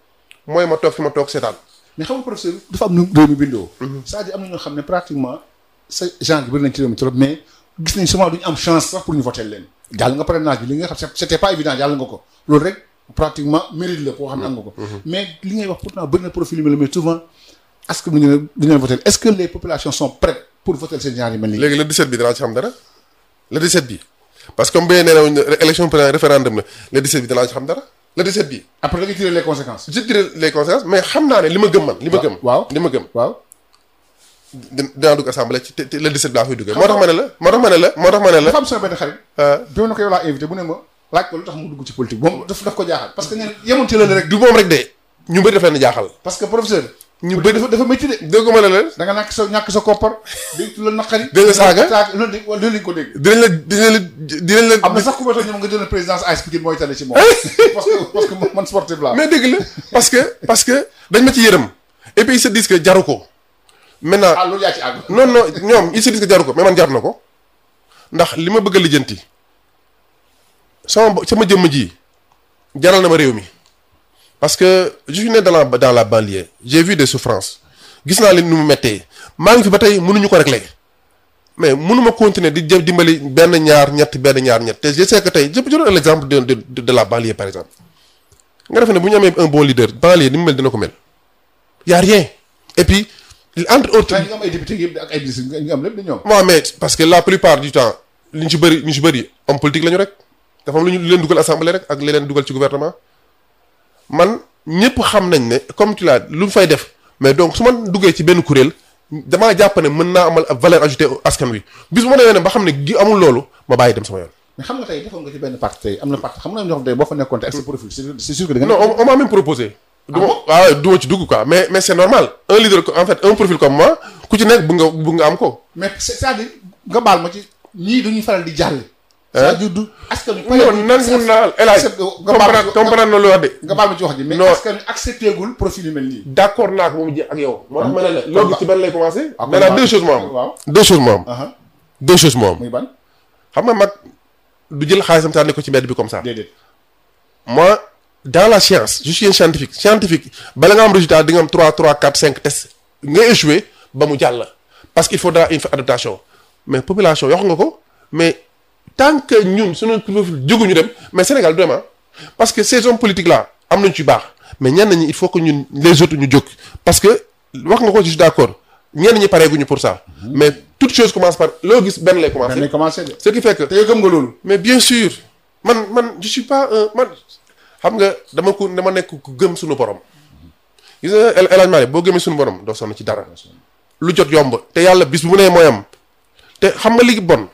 mooy ma toog fi ma toog seetaan. mais xam nga professeur dafa am nu réew mi bindoo. c'est-à-dire am na ñoo xam ne pratiquement sa genre bi bëri nañ ci réew mi trop mais gis nañ souvent duñu am chance sax pour ñu voter leen. jàll nga parrainage bi li nga xam c'était pas évident jàll nga ko loolu rek pratiquement mérite la boo xam ne am nga ko. mais li ngay wax pourtant bëri na profil yu mel mais souvent est-ce que duñu leen voter est-ce que les populations sont prêtes pour voter seen genre yi mel nii. léegi le 17 bi danaa ci xam dara le 17 bi parce que comme nee na élection présidentielle référendum la le 17 bi danaa ci xam dara. le 17 bi. après da nga tirer les conséquences. je tire les conséquences mais xam naa ne li ma gëm man. li ma gëm waaw li ma gëm. waaw. dinaa dugg assemblée ci te le 17 bi laa fay duggee. moo tax ma ne la. dafa am sama benn xarit. bi ma ne ko yow laa invité bu ne ma laaj ko lu tax mu dugg ci politique moom daf ko jaaxal parce que nee na yemoon ci lële rek. du moom rek de ñu bëri daf leen jaaxal. parce que professeur. ñu bëri dafa métti de. dégg ma ne la. da nga ñàkk sa koppar. dégg la naqari. dégg nga saaga loolu lañ ko dégg. dinañ la. am na sax ku ma toog ñoom nga jël présidence AS Pikine mooy tane ci moom. parce que man sportif la. mais dégg la parce que dañ ma ci yërëm et puis ils se disent que jaru ko. maintenant loolu yaa ci àgg. non ñoom ils se disent que jaru ko mais man jar na ko ndax li ma bëgg a lijjanti sama jëmm ji jaral na ma réew mi. parce que je suis né dans la banlieue j'ai vu des souffrances gis naa leen nu mu méttee maa ngi fi ba tey mënuñu ko régler mais mënuma continuer di dimbali benn ñaar ñett te je sais que tey je donne l'exemple de la banlieue par exemple nga defe ne bu ñu amee un bon leader banlieue ni mu mel dina ko mel y a rien et puis entre autres. nga am ay député yëpp ak ay ministres nga am lépp dañoo am. waaw mais parce que la plupart du temps ñu ci bëri homme politique la ñu rek dafa am lu ñu leen dugal assemblée rek ak li leen dugal ci gouvernement. man ñëpp xam nañ ne comme tu l'as lu mu fay def mais donc su ma duggee ci benn kuréel damaa jàpp ne mën naa amal valeur ajoutée askan wi bis bu ma demee ne ba xam ne gi amul loolu ma bàyyi dem sama yoon. mais xam nga tey defoon nga ci benn parti tey am na parti xam nga ñoo xam tey boo fa nekkoon tey ak sa profil c'est sûr que da nga. non on m'a même proposé. du ma ci dugg quoi mais c'est normal un leader en fait un profil comme moi ku ci nekk bëgg nga am ko. mais c'est-à-dire nga baal ma ci ñii duñuy faral di jàll. c'est-à-dire du askan wi. non nangu naa El Hadj comprendre na lu wax de. nga baal ma ci wax ji mais askan wi accepté gul profil yu mel nii. d'accord naa ko moom jeex ak yow. moo tax ma ne la loolu ci ban lay commencer. nee naa deux choses moo am. waaw deux choses moo am. muy ban. xam nga mag du jël xaalisam tànn ko ci mbedd bi comme ça. déedéet. moi dans la science je suis un scientifique bala nga am résultat di nga am 3 4 5 tests nga échoué ba mu jàll parce qu'il faudra une adaptation mais population wax nga ko mais tant que ñun suñu profil jóguñu dem mais Sénégal vraiment parce que ces hommes politiques là am nañu ci baax mais ñenn ñi il faut que ñun les autres ñu jóg parce que wax nga ko je suis d'accord ñenn ñi pareeguñu pour ça mais toute chose commence par loo gis benn lay commencer de. ce qui fait que te yow gëm nga loolu. mais bien sûr man je suis pas man xam nga dama nekk ku gëm suñu borom gis nga El Hadj Malick boo gëmee suñu borom doo sonn ci dara lu jot yomb te yàlla bis bu mu nee mooy am te xam nga li bon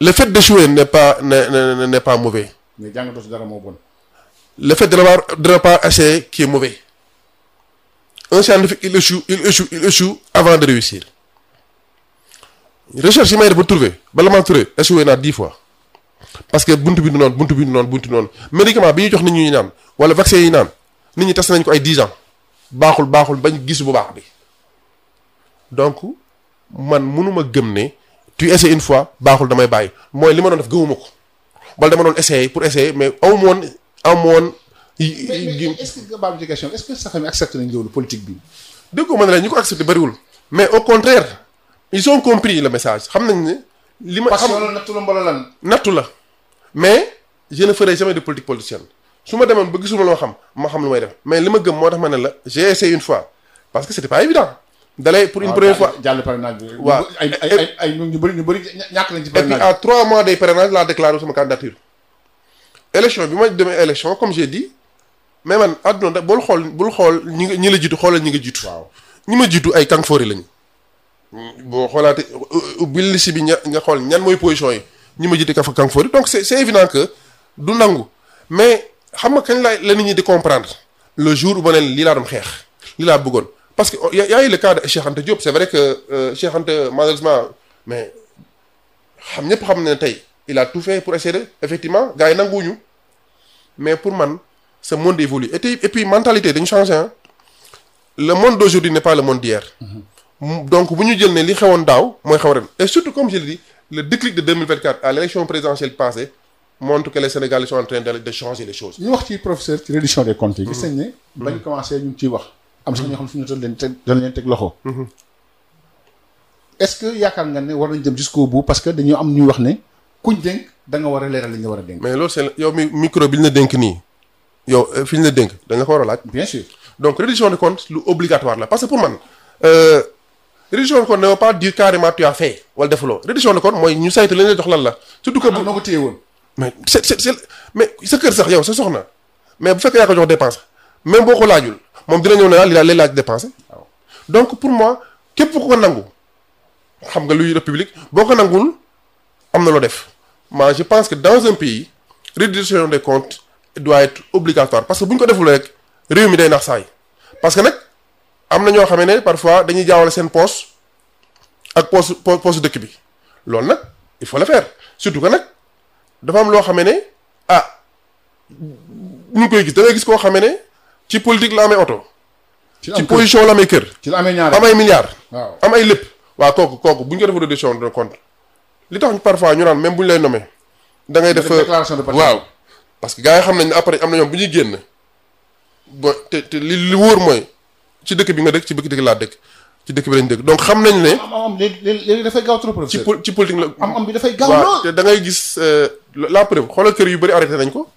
le fait d'échouer n'est pas mauvais. mais jàngatoo si dara moo bon. le fait de ne pas essayer qui est mauvais. Un scientifique il échoue avant de réussir. Recherche yi may def ba trouver bala maa trouver échoué naa 10 fois parce que buntu bi du noonu médicament bi ñuy jox nit ñi naan wala vaccin yi naan nit ñi testé nañ ko ay 10 ans baaxul bañ gis bu baax bi donc man mënuma gëm ne tu essaies une fois baaxul damay bàyyi mooy li ma doon def gëmuma ko wala dama doon essayer pour essayer mais amoon. mais est-ce que nga baal ci question est-ce que sa famille accepté nañ loolu politique bi. dégg ko mën na la ñu ko accepté bariwul mais au contraire ils ont compris le message xam nañ ne. li ma xam parce que nattu la mbala lan. nattu la mais je ne ferai jamais de politique politicienne su ma demoon ba gisuma loo xam ma xam lu may def mais li ma gëm moo tax ma ne la j'ai essayé une fois parce que c'était pas évident. dalay pour une première fois jàll parrainage bi. waaw ay ñu bëri ñàkk nañ ci parrainage. et puis à 3 mois des parrainages laa déclaré sama candidature. élection bi ma demee élection comme j'ai dit mais man àdduna bul xool ñi la jiitu xoolal ñi nga jiitu. waaw ñi ma jiitu ay kanfoori lañu. boo xoolaatee ubbil liste bi nga xool ñan mooy position yi ñi ma jiite kanfoori donc c'est évident que du nangu mais xam nga kañ la nit ñi di comprendre le jour où ma ne lii laa doon xeex lii laa bëggoon parce que y a eu le cas de Cheikh Anta Diop c'est vrai que Cheikh Anta malheureusement mais ñëpp xam ne tey. il a tout fait pour essayer de effectivement gars yi nanguwuñu mais pour man ce monde évolue et puis mentalité dañu changé hein le monde d'aujourd'hui n'est pas le monde d'hier. Donc bu ñu jël ne li xewoon daaw mooy xew ren et surtout comme je le dis le déclic de 2024 à l'élection présidentielle passée montre que les Sénégalais sont en train de changer les choses. ñu wax ci professeur ci reddition des comptes yi. gis nañ ne. bañ commencé ñu ngi ciy wax. am sax ñoo xam suñu doon leen teg loxo. est-ce que yaakaar nga ne war nañ dem jusqu'au bout parce que dañoo am ñuy wax ne. kuñ dénk da nga war a leeral li nga war a dénk. mais loolu c'est yow micro bi ñu la dénk nii yow fi ñu la dénk da nga ko war a laaj. bien sûr donc reddition de compte lu obligatoire la parce que pour man reddition de compte ne veut pas dire carrément tu as fait wala defuloo reddition de compte mooy ñu saytu li ñu jox lan la. surtout que noo ko téye woon. mais mais sa kër sax yow sa soxna mais bu fekkee yaa ko jox dépense même boo ko laajul moom dina ñëw ne li lay laaj dépense. waaw donc pour moi képp ku ko nangu xam nga luy république boo ko nangul am na loo def. moi je pense que dans un pays reddition des comptes doit être obligatoire parce que bu ñu ko deful rek réew mi day nax saay parce que nag am na ñoo xam ne parfois dañuy jaawale seen poche ak poche dëkk bi loolu nag il faut le faire surtout que nag dafa am loo xam ne ñu ngi koy gis da ngay gis koo xam ne ci politique la amee oto. ci position la amee kër. ci la amee ñaar am ay milliards. waaw am ay lépp. waaw kooku bu ñu ko defee reddition de compte. li tax parfois ñu naan même bu ñu lay nommé da ngay def déclaration de patrimoine. waaw parce que gars yi xam nañ ne après am na ñoom bu ñuy génn ba te li wóor mooy ci dëkk bi nga dëkk ci dëkk laa dëkk ci dëkk bi lañ dëkk donc xam nañ ne. am léegi dafay gaaw trop professeur. ci politique la. am bi dafay gaaw waaw lool. te da ngay gis la preuve xoolal kër yu bëri arrêté nañ ko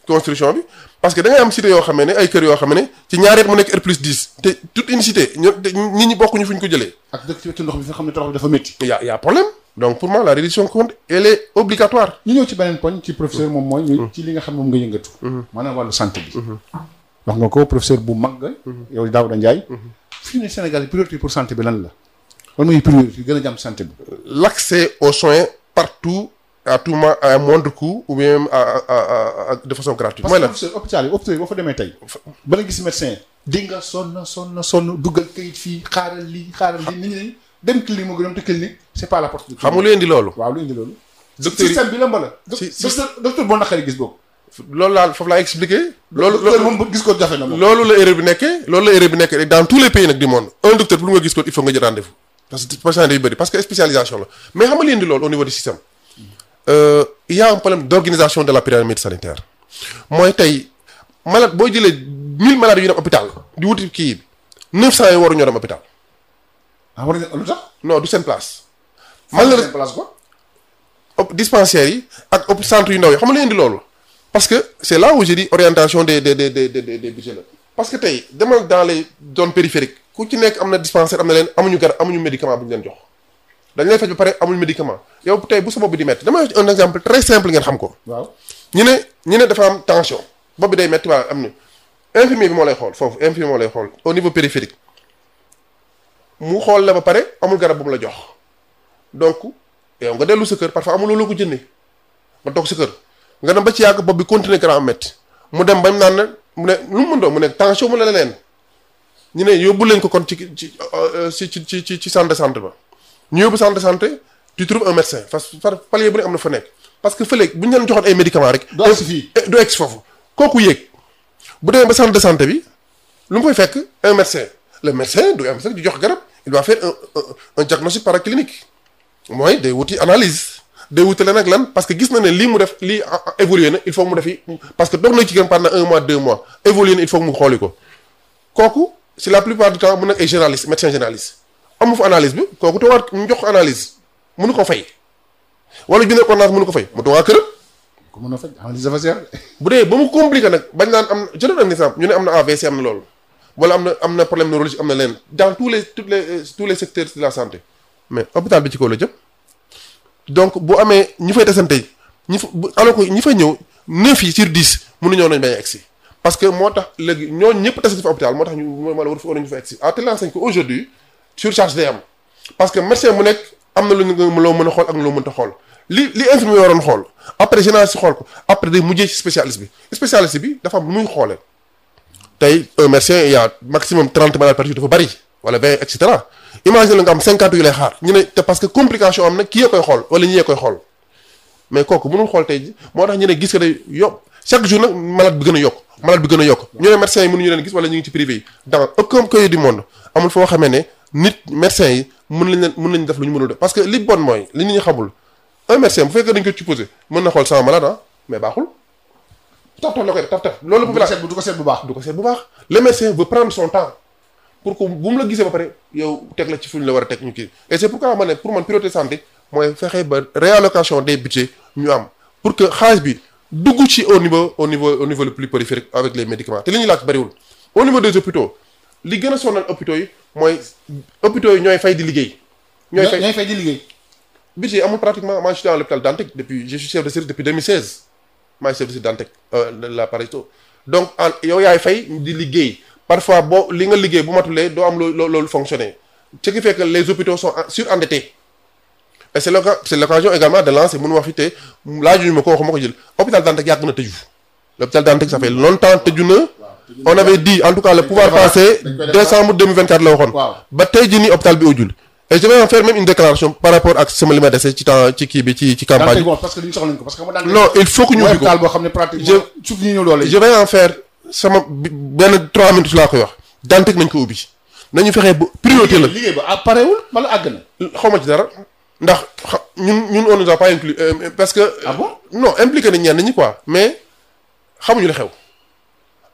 construction bi parce que da ngay am cité yoo xam ne ay kër yoo xam ne ci ñaari at mu nekk R+10 te toute une cité nit ñi bokkuñu fu ñu ko jëlee. ak dëkk ci wetu ndox bi fi nga xam ne tabax bi dafa métti. y a problème. donc pour moi la reddition de compte elle est obligatoire. ñu ñëw ci beneen poñ ci professeur moom mooy. ñu ci li nga xam moom nga yëngatu. maanaam wàllu santé bi. wax nga ko professeur bu mag nga. yow Daouda Ndiaye. fi mu ne Sénégal priorité pour santé bi lan la. lan mooy priorité gën a jàmm santé bi. l'accès aux soins partout à tout moment à moindre coût ou bien à de façon gratuite. mooy lan parce que professeur hôpital yi boo fa demee tey. bala gis médecin. di nga sonn duggal kayit fii xaaral lii nit ñi dem clinique moo gën a te clinique c'est pas la porte. xam nga lu indi loolu. waaw lu indi loolu. docteur yi système bi la mbala. docteur boo naqari gis boobu. loolu laa foofu laa expliqué. loolu moom gis ko jafe na moom. loolu la erreur bi nekkee dans tous les pays nag du monde un docteur pour nga gis ko il faut nga jël rendez-vous parce que patient day bëri parce que spécialisation la mais xam nga li indi loolu au niveau du système il y a un problème d'organisation de la pyramide sanitaire mooy tey malade boo jëlee 1000 malades yu dem hôpital di wuti kii 900 yi waruñoo dem hôpital. war nañu lu tax. non du seen place. malheureusement place quoi. dispensaires yi ak centres yu ndaw yi xam nga lu indi loolu parce que c'est là où je dis orientation des budgets la parce que tey demal dans les zones périphériques ku ci nekk am na dispensaire am na leen amuñu garab amuñu médicament bu ñu leen jox dañ lay faj ba pare amuñu médicament yow tey bu sa bopp bi di metti dama un exemple très simple ngeen xam ko. waaw ñu ne dafa am tension bopp bi day metti waaw am na infirmier bi moo lay xool foofu infirmier moo lay xool au niveau périphérique mu xool la ba pare amul garab bu mu la jox donc yow nga dellu sa kër parfois amul loolu ko jëndee nga toog sa kër nga dem ba ci yàgg bopp bi continuer grand métti mu dem ba mu naan ne mu ne lu mu mën doon mu nekk tension mu ne leneen ñu ne yóbbu leen ko kon ci centre de santé ba ñu yóbbu centre de santé tu trouves un médecin palier bu ne am na fa nekk parce que fële bu ñu leen joxoon ay médicaments rek. du egsi fii du egsi foofu kooku yéeg bu demee ba centre de santé bi lu mu fay fekk un médecin le médecin du am sax di jox garab il va faire un diagnostic paraclinique mooy day wuti analyse day wuti leen ak lan parce que gis na ne lii mu def lii évolué na il faut mu defi parce que doog na ci gën pendant 1 mois 2 mois évolué na il faut mu xooli ko kooku si la plupart du temps mu nekk ay généraliste médecin généraliste amu fa analyse bi kooku te war ñu jox ko analyse mënu ko fay wala jëndee ordonnance mënu ko fay mu toog kër. ko mën a faj analyse dafa seer. bu dee ba mu compliqué nag bañ naan am jëloon un exemple ñu ne am na AVC am na loolu wala am na problème neurologique am na leen dans tous les secteurs de la santé mais hôpital bi ci kaw la jëm donc bu amee ñi fay desante alors que ñi fay ñëw 9 yi sur 10 mënuñoo nañ bañ a egsi parce que moo tax léegi ñooñu ñëpp desante fa hôpital moo tax ñu war ñu fa egsi à telle enseigne que aujourd'hui surcharge day am parce que médecin mu nekk am na loo mën a xool ak loo mënta xool li infirmier waroon xool après généraliste xool ko après day mujjee ci spécialiste bi dafa am lu muy xoolee tey un médecin il y a maximum 30 malades par jour dafa bari wala 20 et cetera imagine la nga am 50 yu lay xaar ñu ne te parce que complication am na kii yee koy xool wala ñi yee koy xool mais kooku mënul xool tey ji moo tax ñu ne gis ko day yokk chaque jour nag malade bi gën a yokk ñu ne médecins yi mënuñu leen gis wala ñu ngi ci privé yi dans aucun pays du monde amul foo xamee ne nit médecins yi mën nañ def lu ñu mënul def parce que li bon mooy li nit ñi xamul un médecin bu fekkee dañ ko supposé mën na xool sama malade mais baaxul taf la koy def taf loolu bu ko seet bu baax le médecin veut prendre son temps pour que bu mu la gisee ba pare yow teg la ci fu ñu la war a teg ñu kii et c'est pourquoi ma ne pour man priorité santé mooy fexe ba réallocation des budgets ñu am pour que xaalis bi dugg ci au niveau le plus périphérique avec les médicaments te li ñuy laaj bariwul au niveau des hôpitaux li gën a sonal hôpitaux yi mooy hôpitaux yi ñooy fay di liggéey. ñooy fay di liggéey. budget amul pratiquement moi je suis dans l'hôpital Dantec je suis chef de service depuis 2016 maa ngi chef de service Dantec la Pareto donc yow yaay fay di liggéey parfois boo li nga liggéey bu matulee doo am loolu fonctionner ce qui fait que les hôpitaux sont surendettés et c'est l'occasion également de lancer mënu wax fi te laajuñu ma ko waxuma ko jël hôpital Dantec yàgg na tëju l'hôpital Dantec ça fait longtemps tëju na on avait dit en tout cas le pouvoir passé décembre 2024 la waxoon ba tey jii nii hôpital bi ujul et je vais en faire même une déclaration par rapport ak sama li ma dese ci temps ci kii bi ci campagne non il faut que ñu ubbi ko je vais en faire sama benn 3 minutes laa koy wax Dantec nañ ko ubbi nañu fexe ba priorité la liggéey ba parewul wala àgg na xaw ma ci dara ndax ñun on nous a pas inclus parce que non impliqué nañ ñenn ñi quoi mais xamuñu la xew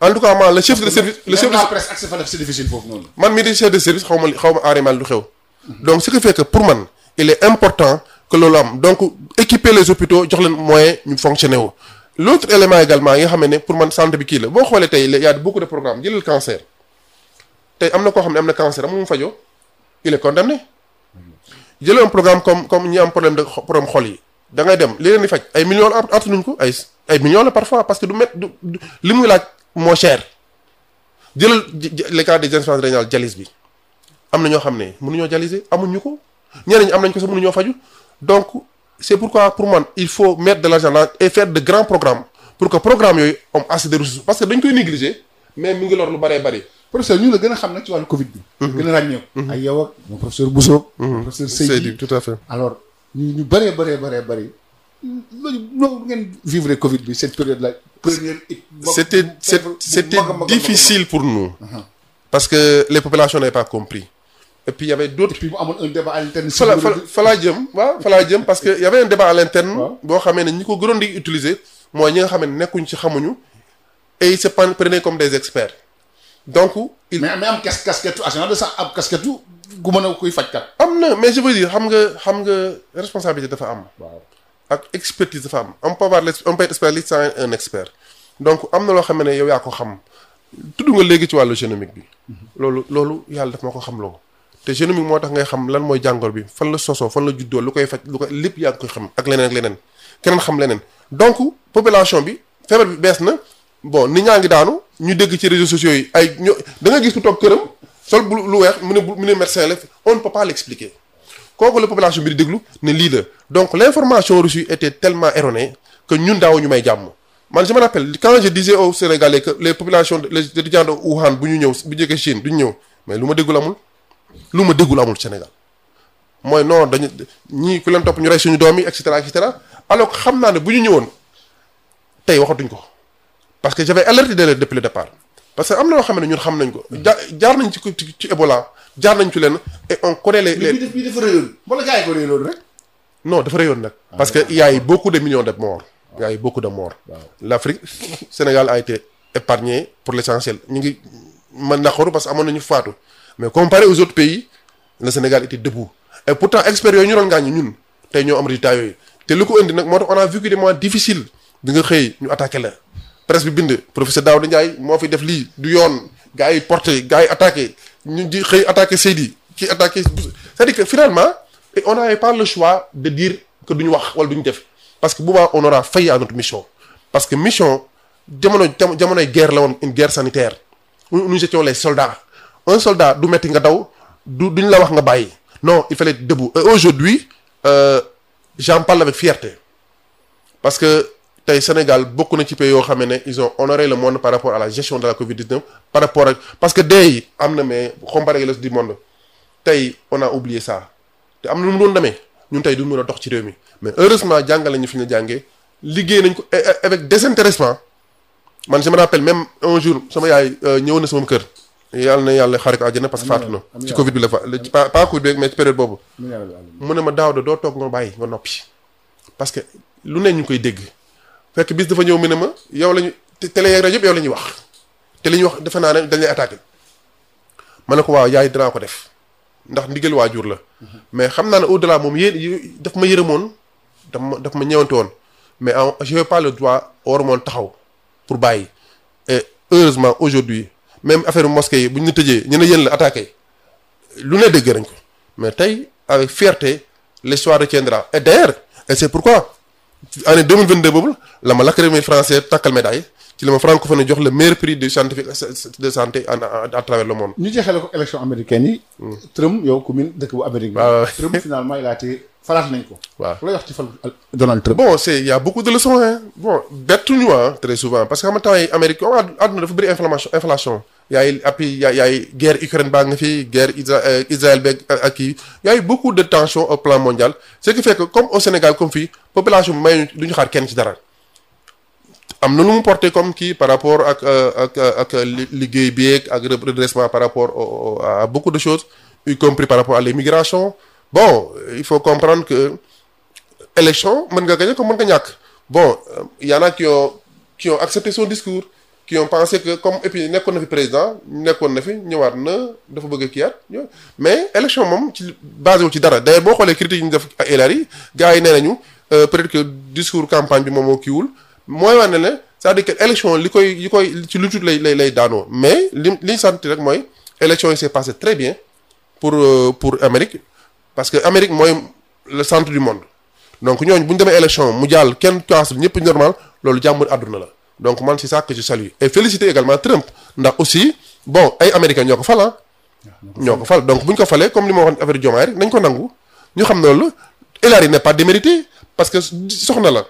en tout cas man le chef de service presse accès fa def c'est difficile foofu noonu man mii di chef de service xaw ma aarimal lu xew donc ce qui fait que pour man il est important que loolu am donc équiper les hôpitaux jox leen moyen ñu fonctionner wu l'autre élément également yi nga xam ne pour man santé bi kii la boo xoolee tey il y a beaucoup de programmes jëlal cancer tey am na koo xam ne am na cancer amul mu fajoo il est condamné jëlal un programme comme ñi am problème xol yi da ngay dem li leen di faj ay millions la attanuñ ko ay millions la parfois parce que li muy laaj moo cher jëlal les cas des insuffisances rénales dialyse bi am na ñoo xam ne mënuñoo dialyser amuñu ko ñeneen ñi am nañ ko sax mënuñoo faju donc c'est pourquoi pour man il faut mettre de l'argent et faire de grands programmes pour que programme yooyu am assez de ressources parce que dañ koy négliger mais mi ngi lor lu bëree bëri. professeur ñu la gën a xam nag ci wàllu Covid bi. gën a ràññeeku. ay yow ak moom professeur Bousso. professeur Seydi tout à fait. alors ñu bëree bëri loolu ngeen vivre Covid bi cette période là première. c'était difficile pour nous. parce que les populations n'avaient pas compris. et puis il y avait d'autres. et puis mu amoon un débat à l'interne. fa laa jëm parce que y avait un débat à l'interne. boo xamee ne ñi ko gënoon di utiliser mooy ñi nga xam ne nekkuñ ci xamuñu. et ils se prenaient comme des experts. donc mais am casquette agent de ça am casquette gu mën a kuy fajkat. am na mais je veux dire xam nga responsabilité dafa am. waaw ak expertise dafa am on peut être spécialiste sans un expert donc am na loo xam ne yow yaa ko xam tudd nga léegi ci wàllu génomique bi loolu yàlla daf ma ko xam loo te génomique moo tax ngay xam lan mooy jàngor bi fan la sosoo fan la juddoo lu koy faj lu ko lépp yaa ngi koy xam ak leneen keneen xam leneen donc population bi feebar bi bees na bon nit ñaa ngi daanu ñu dégg ci réseaux sociaux yi ay da nga gis ku toog këram sol lu weex mu ne médecin la on ne peut pas l'expliquer kooku la population bi di déglu ne lii la donc l'information reçue était tellement erronée que ñun daaw ñu may jàmm man je me rappelle quand je disais aux Sénégalais que les populations les étudiants de Wuhan bu ñu ñëw bu jógee Chine duñu ñëw mais lu ma déggul amul Sénégal mooy non dañu ñii ku leen topp ñu rey suñu doom yi et cetera alors que xam naa ne bu ñu ñëwoon tey waxatuñ ko parce que j'avais alerté depuis le départ parce que am na loo xam ne ñun xam nañ ko jaar nañ ci Ebola jaar nañ ci leen et on connaît les bii dafa réyoon wala gars yi ko réyoon rek non dafa réyoon nag parce que il y a eu beaucoup de millions de morts il y a eu beaucoup de morts l'Afrique Sénégal a été épargné pour l'essentiel ñu ngi man naqaru parce que amoon nañu faatu mais comparé aux autres pays le Sénégal était debout et pourtant experts yooyu ñu doon gaañ ñun tey ñoo am résultat yooyu te lu ko indi nag moo tax on a vécu des moments difficiles di nga xëy ñu attaqué la presse bi bind professeur Daouda Ndiaye moo fi def lii du yoon gars yi porté gars yi attaqué ñu di xëy attaqué Seydi ci attaqué c'est-à-dire que finalement on n'avait pas le choix de dire que duñu wax wala duñu def parce que boobaa on aura failli à notre mission parce que mission jamonoy guerre la woon une guerre sanitaire nous étions les soldats un soldat du metti nga daw duñ la wax nga bàyyi non il fallait être debout et aujourd'hui j'en parle avec fierté parce que tey Sénégal bokk na ci pays yoo xam ne ils ont honoré le monde par rapport à la gestion de la Covid-19 par rapport ak parce que dee yi am na mais comparé avec le reste du monde tey on a oublié ça te am na lu mu doon demee ñun tey du mën a dox ci réew mi mais heureusement jàngale ñu fi ñu jàngee liggéey nañ ko avec désintéressement man je me rappelle même un jour sama yaay ñëw na sama kër yàlla na yàlla xaare ko àjjana parce que faatu na ci Covid bi la fa pas Covid bi mais ci période boobu mu ne ma Daouda doo toog nga bàyyi nga noppi parce que lu ne ñu koy dégg fekk bis dafa ñëw mu ne ma yow lañu télé yeeg rajo yëpp yow la ñuy wax te li ñuy wax defe naa ne dañ lay attaqué ma ne ko waaw yaay dinaa ko def ndax ndigal waajur la mais xam naa ne au delà moom daf ma yërëmoon daf ma ñëwante woon mais je n'ai pas le droit warumoon taxaw pour bàyyi et heureusement aujourd'hui même affaire mosquée yi bu ñu tëjee ñu ne yéen la attaqué lu ne dégg nañ ko mais tey avec fierté l'histoire retiendra et d'ailleurs et c'est pourquoi année 2022 boobu la ma l'Académie française takkal médaille ci la ma francophonie jox le meilleur prix de scientifique de santé à travers le monde. ñu jeexale ko élection américaine yi. Trump yow ku min dëkk bu Amérique bi. Trump finalement il a été falaat nañ ko. waaw looy wax ci fal Donald Trump. bon il y a beaucoup de leçons hein bon bettuñu très souvent parce que xam nga temps yi Amérique àdduna dafa bëri inflation. yaay guerre Ukraine baa nga fi guerre Israël beeg ak kii y a eu beaucoup de tensions au plan mondial ce qui fait que comme au Sénégal comme fii population bi may duñu xaar kenn ci dara am na lu mu porté comme kii par rapport ak liggéey bi ak redressement par rapport à beaucoup de choses y compris par rapport à l'immigration bon il faut comprendre que élection mën nga gagner comme mën nga ñàkk bon y en a qui ont accepté son discours qui ont pensé que comme et puis nekkoon na fi président nekkoon na fi ñëwaat na dafa bëgg a kiiwaat mais élection moom ci basé wu ci dara d'ailleurs boo xoolee critiques yi ñu def ak Hillary gars yi nee nañu peut-être que discours campagne bi moom moo kiiwul mooy wane ne c'est-à-dire que élection li koy ci lu tuut lay daanoo mais li sant rek mooy élection yi s'est passé très bien pour Amérique parce que Amérique mooy le centre du monde donc ñooñu bu ñu demee élection mu jàll kenn kaasul ñëpp normal loolu jàmm àdduna la. donc man c'est ça que je salue et féliciter également Trump ndax aussi bon ay américains ñoo ko fal ñoo ko fal donc bu ñu ko falee comme li ma waxoon affaire Diomaye rek nañ ko nangu ñu xam ne loolu Hillary n'est pas déméritée parce que soxna la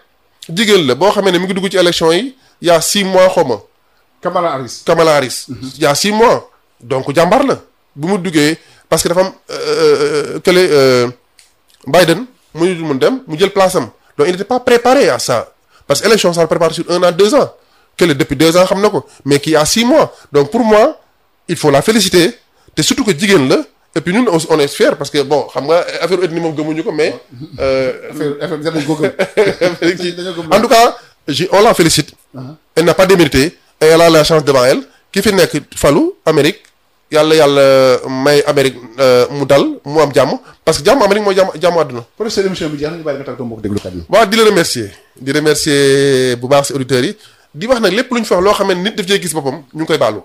jigéen la boo xamee ne mi ngi dugg ci élection yi y a 6 mois xaw ma. Kamala Harris. y a 6 mois donc jàmbaar la bu mu duggee parce que dafa am kële Biden mu ñu mun dem mu jël place am donc il n'était pas préparé à ça. parce que élection ça se prépare sur 1 an 2 ans que depuis 2 ans xam na ko mais qui a 6 mois donc pour moi il faut la féliciter te surtout que jigéen la et puis ñun on est fiers parce que bon xam nga affaire ethnie moom gëmuñu ko mais. en tout cas on la félicite. elle n'a pas démérité et elle a la chance devant elle ki fi nekk falu Amérique yàlla may Amérique mu dal mu am jàmm parce que jàmm Amérique mooy jàmm àdduna. professeur émission bi jeex na ñu bàyyi nga tàggatoo mbokk déglukat yi. waaw di la remercier bu baax si auditeurs yi di wax nag lépp lu ñu fi wax loo xam ne nit daf cee gis boppam ñu ngi koy baalu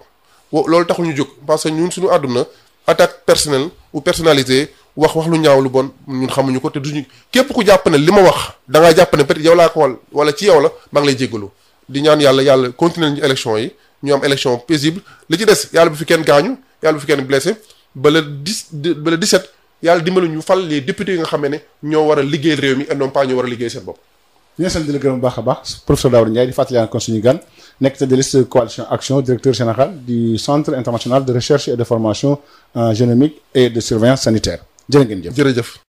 loolu taxul ñu jóg parce que ñun suñu àdduna attaque personnelle ou personnalité wax lu ñaaw lu bon ñun xamuñu ko te duñu képp ku jàpp ne li ma wax da ngaa jàpp ne peut-être yow laa ko wala ci yow la maa ngi lay jéggalu di ñaan yàlla continuer ñu élection yi ñu am élection paisible li ci des yàlla bu fi kenn gaañu yàlla bu fi kenn blessé ba le 17 yàlla dimbali ñu fal les députés yi nga xam ne ñoo war a liggéey réew mi et non pas ñoo war a liggéey seen bopp. ñu ngi sant di la gërëm bu baax a baax professeur Daouda Ndiaye di fàttali kon suñu gan nekk tête de liste coalition action directeur général du centre international de recherche et de formation en génomique et de surveillance sanitaire jërë ngeen jëf. jërëjëf.